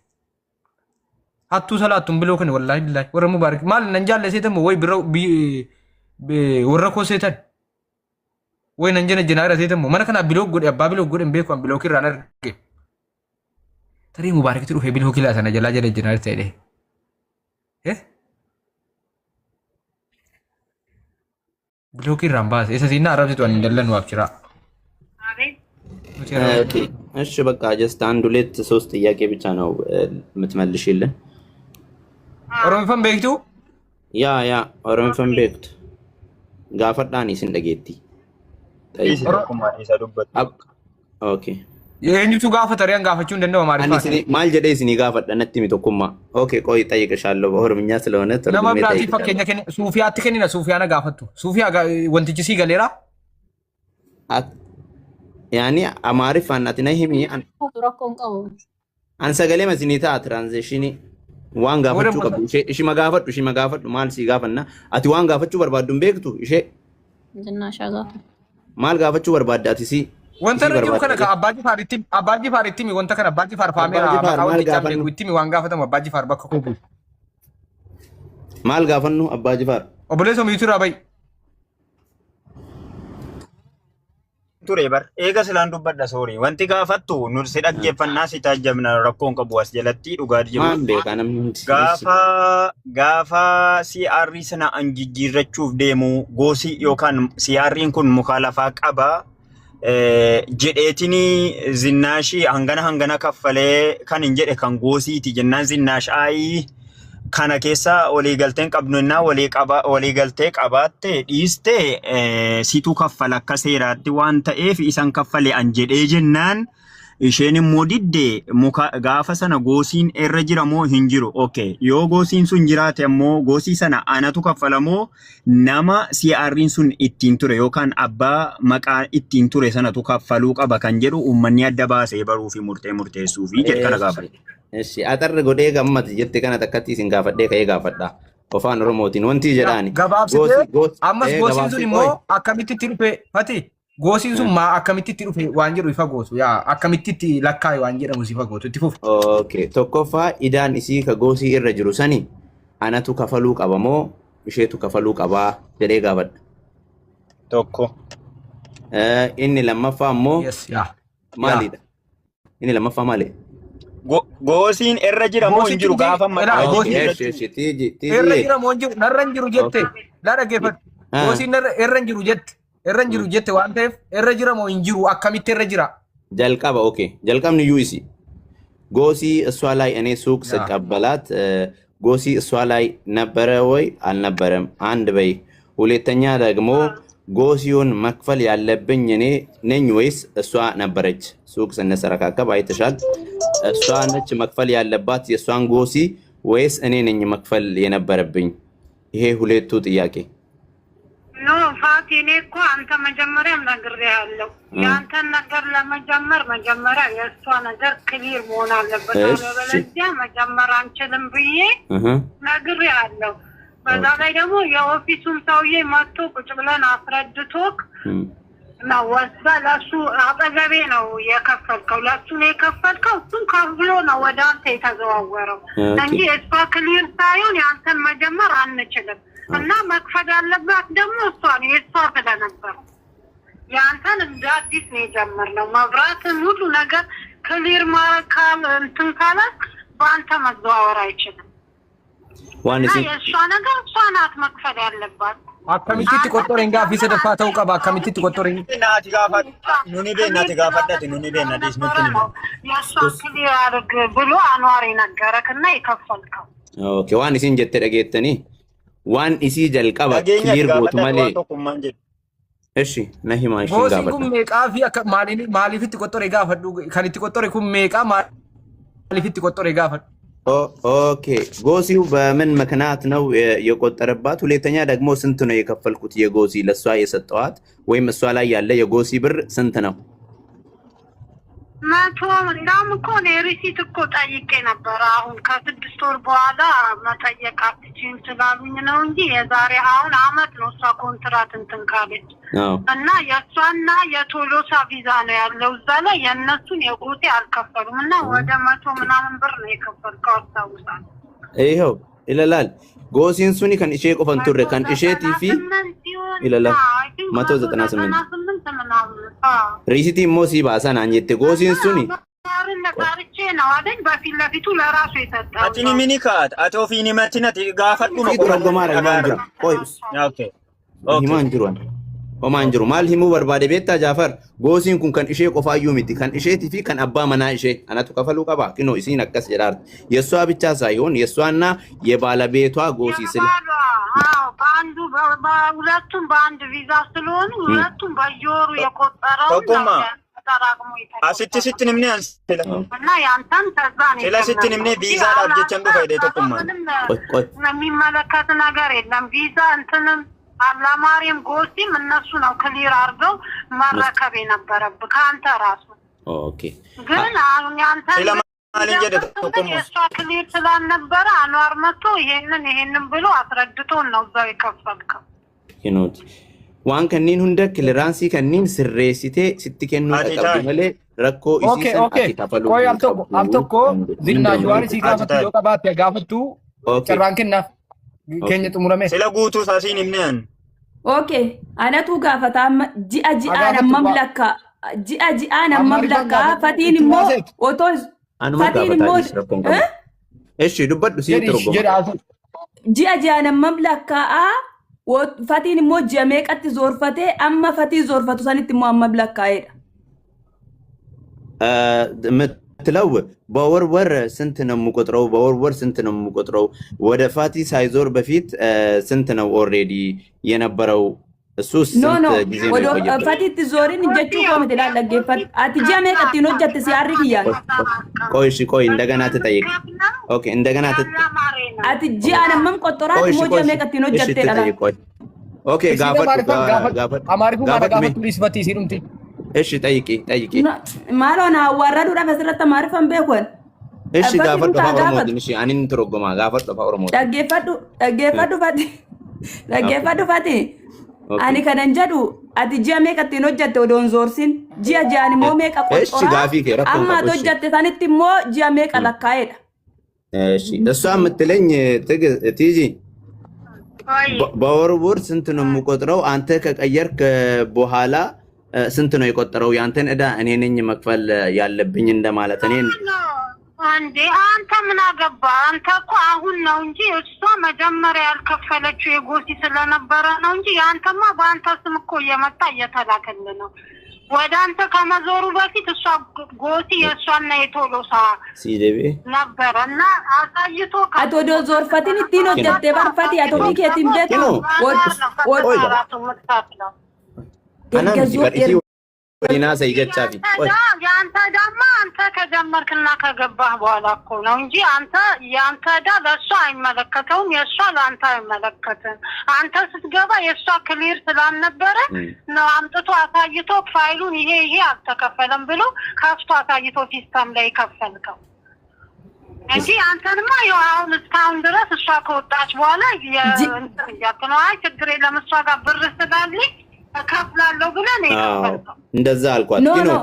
Hattuu salaattuun bilookin wallaahi billaahi warra Mubaarak maal nan jaalle seetan moo wayi bira warra koo seetan. Wayi nan jena jenaa irra seetan moo mana kanaa bilook godhe abbaa bilook godhe hin beeku an bilookii irraan arge. Tarii Mubaarakitti dhufee bilookii laa sana jalaa jala jenaa ta'e. Eh? Bilookii irraan baase. Isa siin na arrabsitu ani hin dallannu abshiraa. Nuti ኦኬ፣ arrabsitu. እሺ በቃ ጀስት አንድ ሁለት ሶስት ጥያቄ ብቻ ነው የምትመልሽልን። Oromoffan beektuu? ያ ኦሮሚፈን ቤክቱ gaafadhaan isin dhageetti. Dhiisi Oro- tokkummaa isa dubbatu. ኦኬ Eenyutu gaafata riyaan gaafachuu hin danda'u Ani Amaariffaan. isin maal jedhee isinii gaafadha natti himi tokkummaa. ኦኬ ቆይ ጠይቅሻለሁ በኦሮምኛ ስለሆነ Nama ተርጉሜ biraatiif ጠይቅሻለሁ። fakkeenya kenna Suufiyaatti kennina Suufiyaana gaafattu. Suufiyaa wantichi sii galeera. ያኒ Amaariffaan ati na himi Rakkoon qabu. an sagalee isinii ta'a tiraanzeeshinii waan gaafachuu Warra qabdu ishee ishima gaafadhu ishima gaafadhu maal sii gaafanna ati waan gaafachuu barbaaddu hin beektu ishee Jinnaashaa gaafa. maal gaafachuu barbaadda ati si Wanta isii irra jiru kana barbaadda ka Abbaa Jifaar itti Abbaa Jifaar itti himi wanta kana Abbaa Jifaar Abbaa faameera Jifaar maqaa maal wantichaa hin gaafannu beeku itti himi waan gaafatamu Abbaa Jifaar bakka koo buusu. Maal gaafannu Abbaa Jifaar? Obboleessa miitu irraa ba'i. Ture bar eega silaan dubbadha soorii wanti gaafattu nu si dhaggeeffannaa si taajjabna rakkoon qabu as jalatti dhugaa jiru. Maan beekaa namni hundi. Gaafa gaafa CR sana an jijjiirrachuuf deemu goosii yookaan CR'n kun muka lafaa qaba jedheetini zinnaashii hangana hangana kaffalee kan hin jedhe kan goosiiti jennaan zinnaash aayii kana keessa waliigalteen qabnu innaa walii qaba waliigaltee qabaatte dhiiste situ kaffala akka seeraatti waan ta'eef isan kaffale an jedhee jennaan isheen immoo didde muka gaafa sana goosiin irra jira moo hin jiru? Okay, yoo goosiin sun jiraate ammoo goosii sana anatu kaffala moo nama CR'n sun ittiin ture yookaan abbaa maqaa ittiin ture sanatu kaffaluu qaba kan jedhu uummanni adda baasee baruu fi murtee murteessuu fi jedhe kana gaafadha. እሺ አጠር godhee gammati jette kana takkatti isin gaafadhee ka'ee gaafadha. Afaan Oromootiin wanti jedhaani. Gabaabsitee Goosi ammas goosiin sun gabaabsi immoo akkamitti itti dhufe fati goosiin sun maa akkamitti itti dhufe waan jedhu ifa gootu yaa akkamitti itti lakkaa'e waan jedhamu ifa gootu itti fufi. Okay, tokkoffaa idaan isii ka goosii irra jiru sani anatu kafaluu qaba moo isheetu kafaluu qabaa jedhee gaafadha. Tokko. Inni lammaffaa immoo Yes yaa. maalidha? Inni lammaffaa maali? Goosiin irra jira moo hin jiru Goosichi gaafa ilaa maqaa Okay, goosiin እሺ jijjiirrachuu እሺ tiiji irra tiiji jira moo hin jiru narra hin jiru jette laa dhaggeeffadhu. Goosiin narra irra hin jiru jette irra hin jiru jette waan ta'eef irra jira moo hin jiru akkamitti irra jira? jalqaba okay jalqabni iyyuu isi ጎሲ እሷ ላይ እኔ ሱቅ ያ ስቀበላት ጎሲ እሷ ላይ ነበረ ወይ አልነበረም? አንድ በይ። ሁለተኛ ደግሞ ጎሲውን መክፈል ያለብኝ እኔ ነኝ ወይስ እሷ ነበረች? ሱቅ ስንሰረካከብ አይተሻል። እሷ ነች መክፈል ያለባት የእሷን ጎሲ ወይስ እኔ ነኝ መክፈል የነበረብኝ? ይሄ ሁለቱ ጥያቄ። No ፋቲ፣ እኔ እኮ አንተ መጀመሪያም ነግሬሃለሁ። የአንተን ነገር ለመጀመር መጀመሪያ የእሷ ነገር clear መሆን አለበት፣ እሺ አለበለዚያ መጀመር አንችልም ብዬ እህ ነግሬሃለሁ። በዛ ኦኬ ላይ ደግሞ የ office ኡም ሰውዬ መጥቶ ቁጭ ብለን አስረድቶክ እም ነው ወስዳ ለእሱ አጠገቤ ነው የከፈልከው፣ ለእሱ ነው የከፈልከው። እሱም ከፍሎ ነው ወደ አንተ የተዘዋወረው ኦኬ እንጂ እሷ clear ሳይሆን የአንተን መጀመር አንችልም። እና መክፈል ያለባት ደግሞ እሷ ነው፣ የእሷ ስለነበር የአንተን እንደ አዲስ ነው የጀመርነው። መብራትን ሁሉ ነገር clear ማድረግ እንትን ካላክ በአንተ መዘዋወር አይችልም። ዋን እና isin የእሷ ነገር እሷ ናት መክፈል ያለባት። Akkamitti itti አንተ qoxxoreen gaaffii ስትጀምር sadaffaa አንተ ta'uu qaba akkamitti itti qoxxoreen Naati gaafadhu. Nuni beenna ati clear gaafadhati nuni beenna dhiis nutti ስለነበረ himi. ነው የእሷን clear አድርግ ብሎ አንዋር የነገረክ እና የከፈልከው። Okay waan isin jette dhageettanii waan isii jalqaba Dhageenya ati clear gootu gaafadhati waan malee tokkummaan jedhu. እሺ na himaa ishiin Goosiin kun gaafadha. meeqaa fi akka maaliif itti qoxxore gaafadhu kan itti qoxxore kun meeqaa maaliif itti qoxxore gaafadhu. Okay ጎሲው በምን ምክንያት ነው የቆጠረባት? ሁለተኛ ደግሞ ስንት ነው የከፈልኩት የጎሲ ለእሷ የሰጠዋት ወይም እሷ ላይ ያለ የጎሲ ብር ስንት ነው? መቶ እንዳውም እኮ እኔ receipt እኮ ጠይቄ ነበረ። አሁን ከ6 ወር በኋላ መጠየቅ አትችይም ስላሉኝ ነው እንጂ የዛሬ አሁን አመት ነው እሷ ኮንትራት እንትን ካለች እና የእሷና የቶሎሳ ቪዛ ነው ያለው እዛ ላይ። የእነሱን የጎቴ አልከፈሉም እና ወደ 100 ምናምን ብር ነው የከፈልከው አስታውሳለሁ። ይኸው ይለላል goosiin suni kan ishee qofan turre kan isheetii fi ilala 198 ስምንት ምናምን riisitii immoo sii baasanaan jette goosiin suni ጣርቼ ነው አይደል? በፊት ለፊቱ ለራሱ የሰጠው Ati ni mini kaat ati ofiin himatin ati gaafadhuma Fi dorgomaadha himaan jira. Qoy Okay. Okay. himaan jiru ani. Homaan jiru maal himuu barbaade beektaa Jaafar? Goosiin kun kan ishee qofaayyuu miti, kan isheetii fi kan abbaa manaa ishee anatu kafaluu qaba. Kinoo isiin akkas jedhaarti. የእሷ ብቻ ሳይሆን የእሷና የባለቤቷ ጎሲ ስለ የባሏ አዎ፣ በአንዱ በሁለቱም በአንድ ቪዛ ስለሆኑ ሁለቱም በየወሩ የቆጠረውን ነው Tokkummaa. ተጠራቅሞ Asitti sitti himne an sila. እና ያንተን ከዛ ነው Sila sitti himne viizaadhaaf jechan dhufa jedhee tokkummaan. ምንም ቆይ ቆይ የሚመለከት ነገር የለም። ቪዛ እንትንም አላማሪም ጎሲም እነሱ ነው clear አድርገው መረከብ የነበረብህ ከአንተ ራሱ። Okay. ግን አሁን ያንተ Sila maalin jedhe ግን tokkummaa. የእሷ clear ስላልነበረ አንዋር መጥቶ ይሄንን ይሄንን ብሎ አስረድቶን ነው እዛው የከፈልከው። Kinooti. Waan kanneen hunda clearance kanneen sirreessitee sitti kennuu Ati qabdi taa'e. Malee rakkoo isii Okay san okay. ati kafaluu Qoy hin al tokko al qabdu. tokko Zinnaash waan isii Ati gaafattu taa'e. yoo qabaatte gaafattu Okay. carraan kennaaf keenya xumurame. Sila guutuu isaa siin himne an. Okay, anatu gaafata amma ji'a ji'aan Gaafatu hammam waa. lakkaa ji'a ji'aan hammam Amaariffaan lakkaa gaafatu fatiin itti immoo baaseet. otoo Anuma fatiin gaafataa immoo jirus rakkoon qabu. Eshi dubbadhu sitti Jedhi roggoma. jedhi haasa'u. Ji'a ji'aan hammam lakkaa'aa fatiin immoo ji'a meeqatti zoorfatee amma fatii zoorfatu sanitti immoo hammam lakkaa'eedha. የምትለው በወር ወር ስንት ነው የምቆጥረው? በወር ወር ስንት ነው የምቆጥረው? ወደ ፋቲ ሳይዞር በፊት ስንት ነው already የነበረው? እሱ No ስንት no ጊዜ ነው odoo የቆየበት? Fatiitti zoorin jechuu koo miti laal dhaggeeffadhu. Ati ji'a meeqatti hin hojjatte siyaarri kiyyaan? ቆይ እሺ ቆይ እንደገና ትጠይቅ። Okay እንደገና Ati ji'aan hammam qoxxoraati ቆይ እሺ immoo ቆይ ji'a meeqatti hin እሺ hojjatte dhala? ትጠይቅ ቆይ okay Isiin gaafadhu Amaariffaan gaafadhu. Gaafadhu Amaariffaan gaafadhu mee gaafadhu dhiisifatti isiin dhumti. እሺ ጠይቂ ጠይቂ Maaloo na awwaarraduudhaaf asirratti Amaariffaan beekuun. እሺ Fatiin gaafadhu taa afaan gaafatu. Oromootiin እሺ anin torgoma gaafadhu afaan Oromootiin. Dhaggeeffadhu dhaggeeffadhu Fati dhaggeeffadhu Fati. Okay. Ani kanan jedhu ati ji'a meeqatti hin hojjatte odoon zoorsin ji'a ji'aan immoo meeqa እሺ qoxxoraa gaafii kee rakkoon amma qabu ati እሺ hojjatte sanitti immoo ji'a meeqa lakkaa'eedha. እሺ እሷ የምትለኝ ቲጂ በወር ወር ስንት ነው የምቆጥረው? አንተ ከቀየርክ በኋላ ስንት ነው የቆጠረው? ያንተን ዕዳ እኔ ነኝ መክፈል ያለብኝ እንደማለት እኔን እንዴ አንተ ምን አገባ? አንተ እኮ አሁን ነው እንጂ እሷ መጀመሪያ ያልከፈለችው የጎሲ ስለነበረ ነው እንጂ የአንተማ በአንተ ስም እኮ እየመጣ እየተላከልህ ነው። ወደ አንተ ከመዞሩ በፊት እሷ ጎሲ የእሷና የቶሎሳ ሲደቤ ነበረ እና አሳይቶ Ati odoo zoorfatin ittiin hojjatte bar Fati ati ofii keetiin beektu. Kinoo. ራሱ የምትከፍለው Anaa miti bar isii waliin haasa'ii jechaafi. Qoy. የአንተ ዕዳማ አንተ ከጀመርክና ከገባህ በኋላ እኮ ነው እንጂ አንተ የአንተ ዕዳ ለእሷ አይመለከተውም፣ የእሷ ለአንተ አይመለከትም። አንተ ስትገባ የእሷ clear ስላልነበረ ነው አምጥቶ አሳይቶ ፋይሉን ይሄ ይሄ አልተከፈለም ብሎ ከፍቶ አሳይቶ system ላይ ከፈልከው እንጂ አንተንማ ይኸው አሁን እስካሁን ድረስ እሷ ከወጣች በኋላ እንትን እያልክ ነው። አይ ችግር የለም እሷ ጋር ብር ስላለኝ እከፍላለሁ ብለህ ነው አዎ የከፈልከው። እንደዛ አልኳት። No ግን no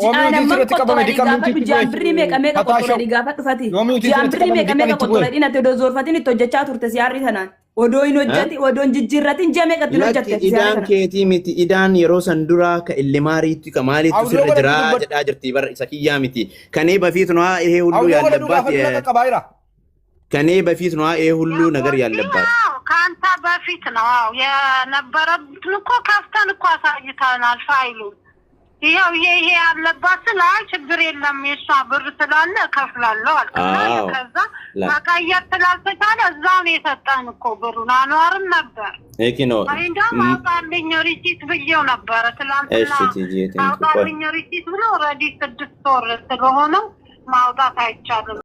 ji'aan hammam qoxxoradhi gaafadhu ji'aan birrii meeqa meeqa qoxxoradhi gaafadhu Fati ji'aan birrii meeqa meeqa qoxxoradhi ati odoo zoorfatin itti hojjechaa turte siyaarri tanaan odoo hin hojjeti odoo hin jijjiirratin ji'a meeqatti hin Lakki hojjatte siyaarri idaan tanaan. keetii miti idaan yeroo san duraa ka illimaariitti ka maaliitu sirra jiraa jedhaa jirti bar isa kiyyaa miti ከኔ በፊት ነዋ ይሄ ሁሉ ያለባት ከኔ በፊት ነዋ ይሄ ሁሉ ነገር ያለባት። አዎ ከአንተ በፊት ነው። አዎ የነበረብን እኮ ከፍተን እኮ አሳይተናል ፋይሉን። ይኸው ይሄ ይሄ ያለባት ስለ አይ ችግር የለም የእሷ ብር ስላለ እከፍላለሁ አልክና አዎ ከዛ መቀየር ስላልተቻለ እዛው ነው የሰጠን እኮ ብሩን። አንዋርም ነበር እኪ ነው። እኔ እንደውም አውጣልኝ receipt ብዬው ነበረ ትላንትና። እሺ ቲጂ thank you። አውጣልኝ receipt ብሎ already 6 ወር ስለሆነው ማውጣት አይቻልም።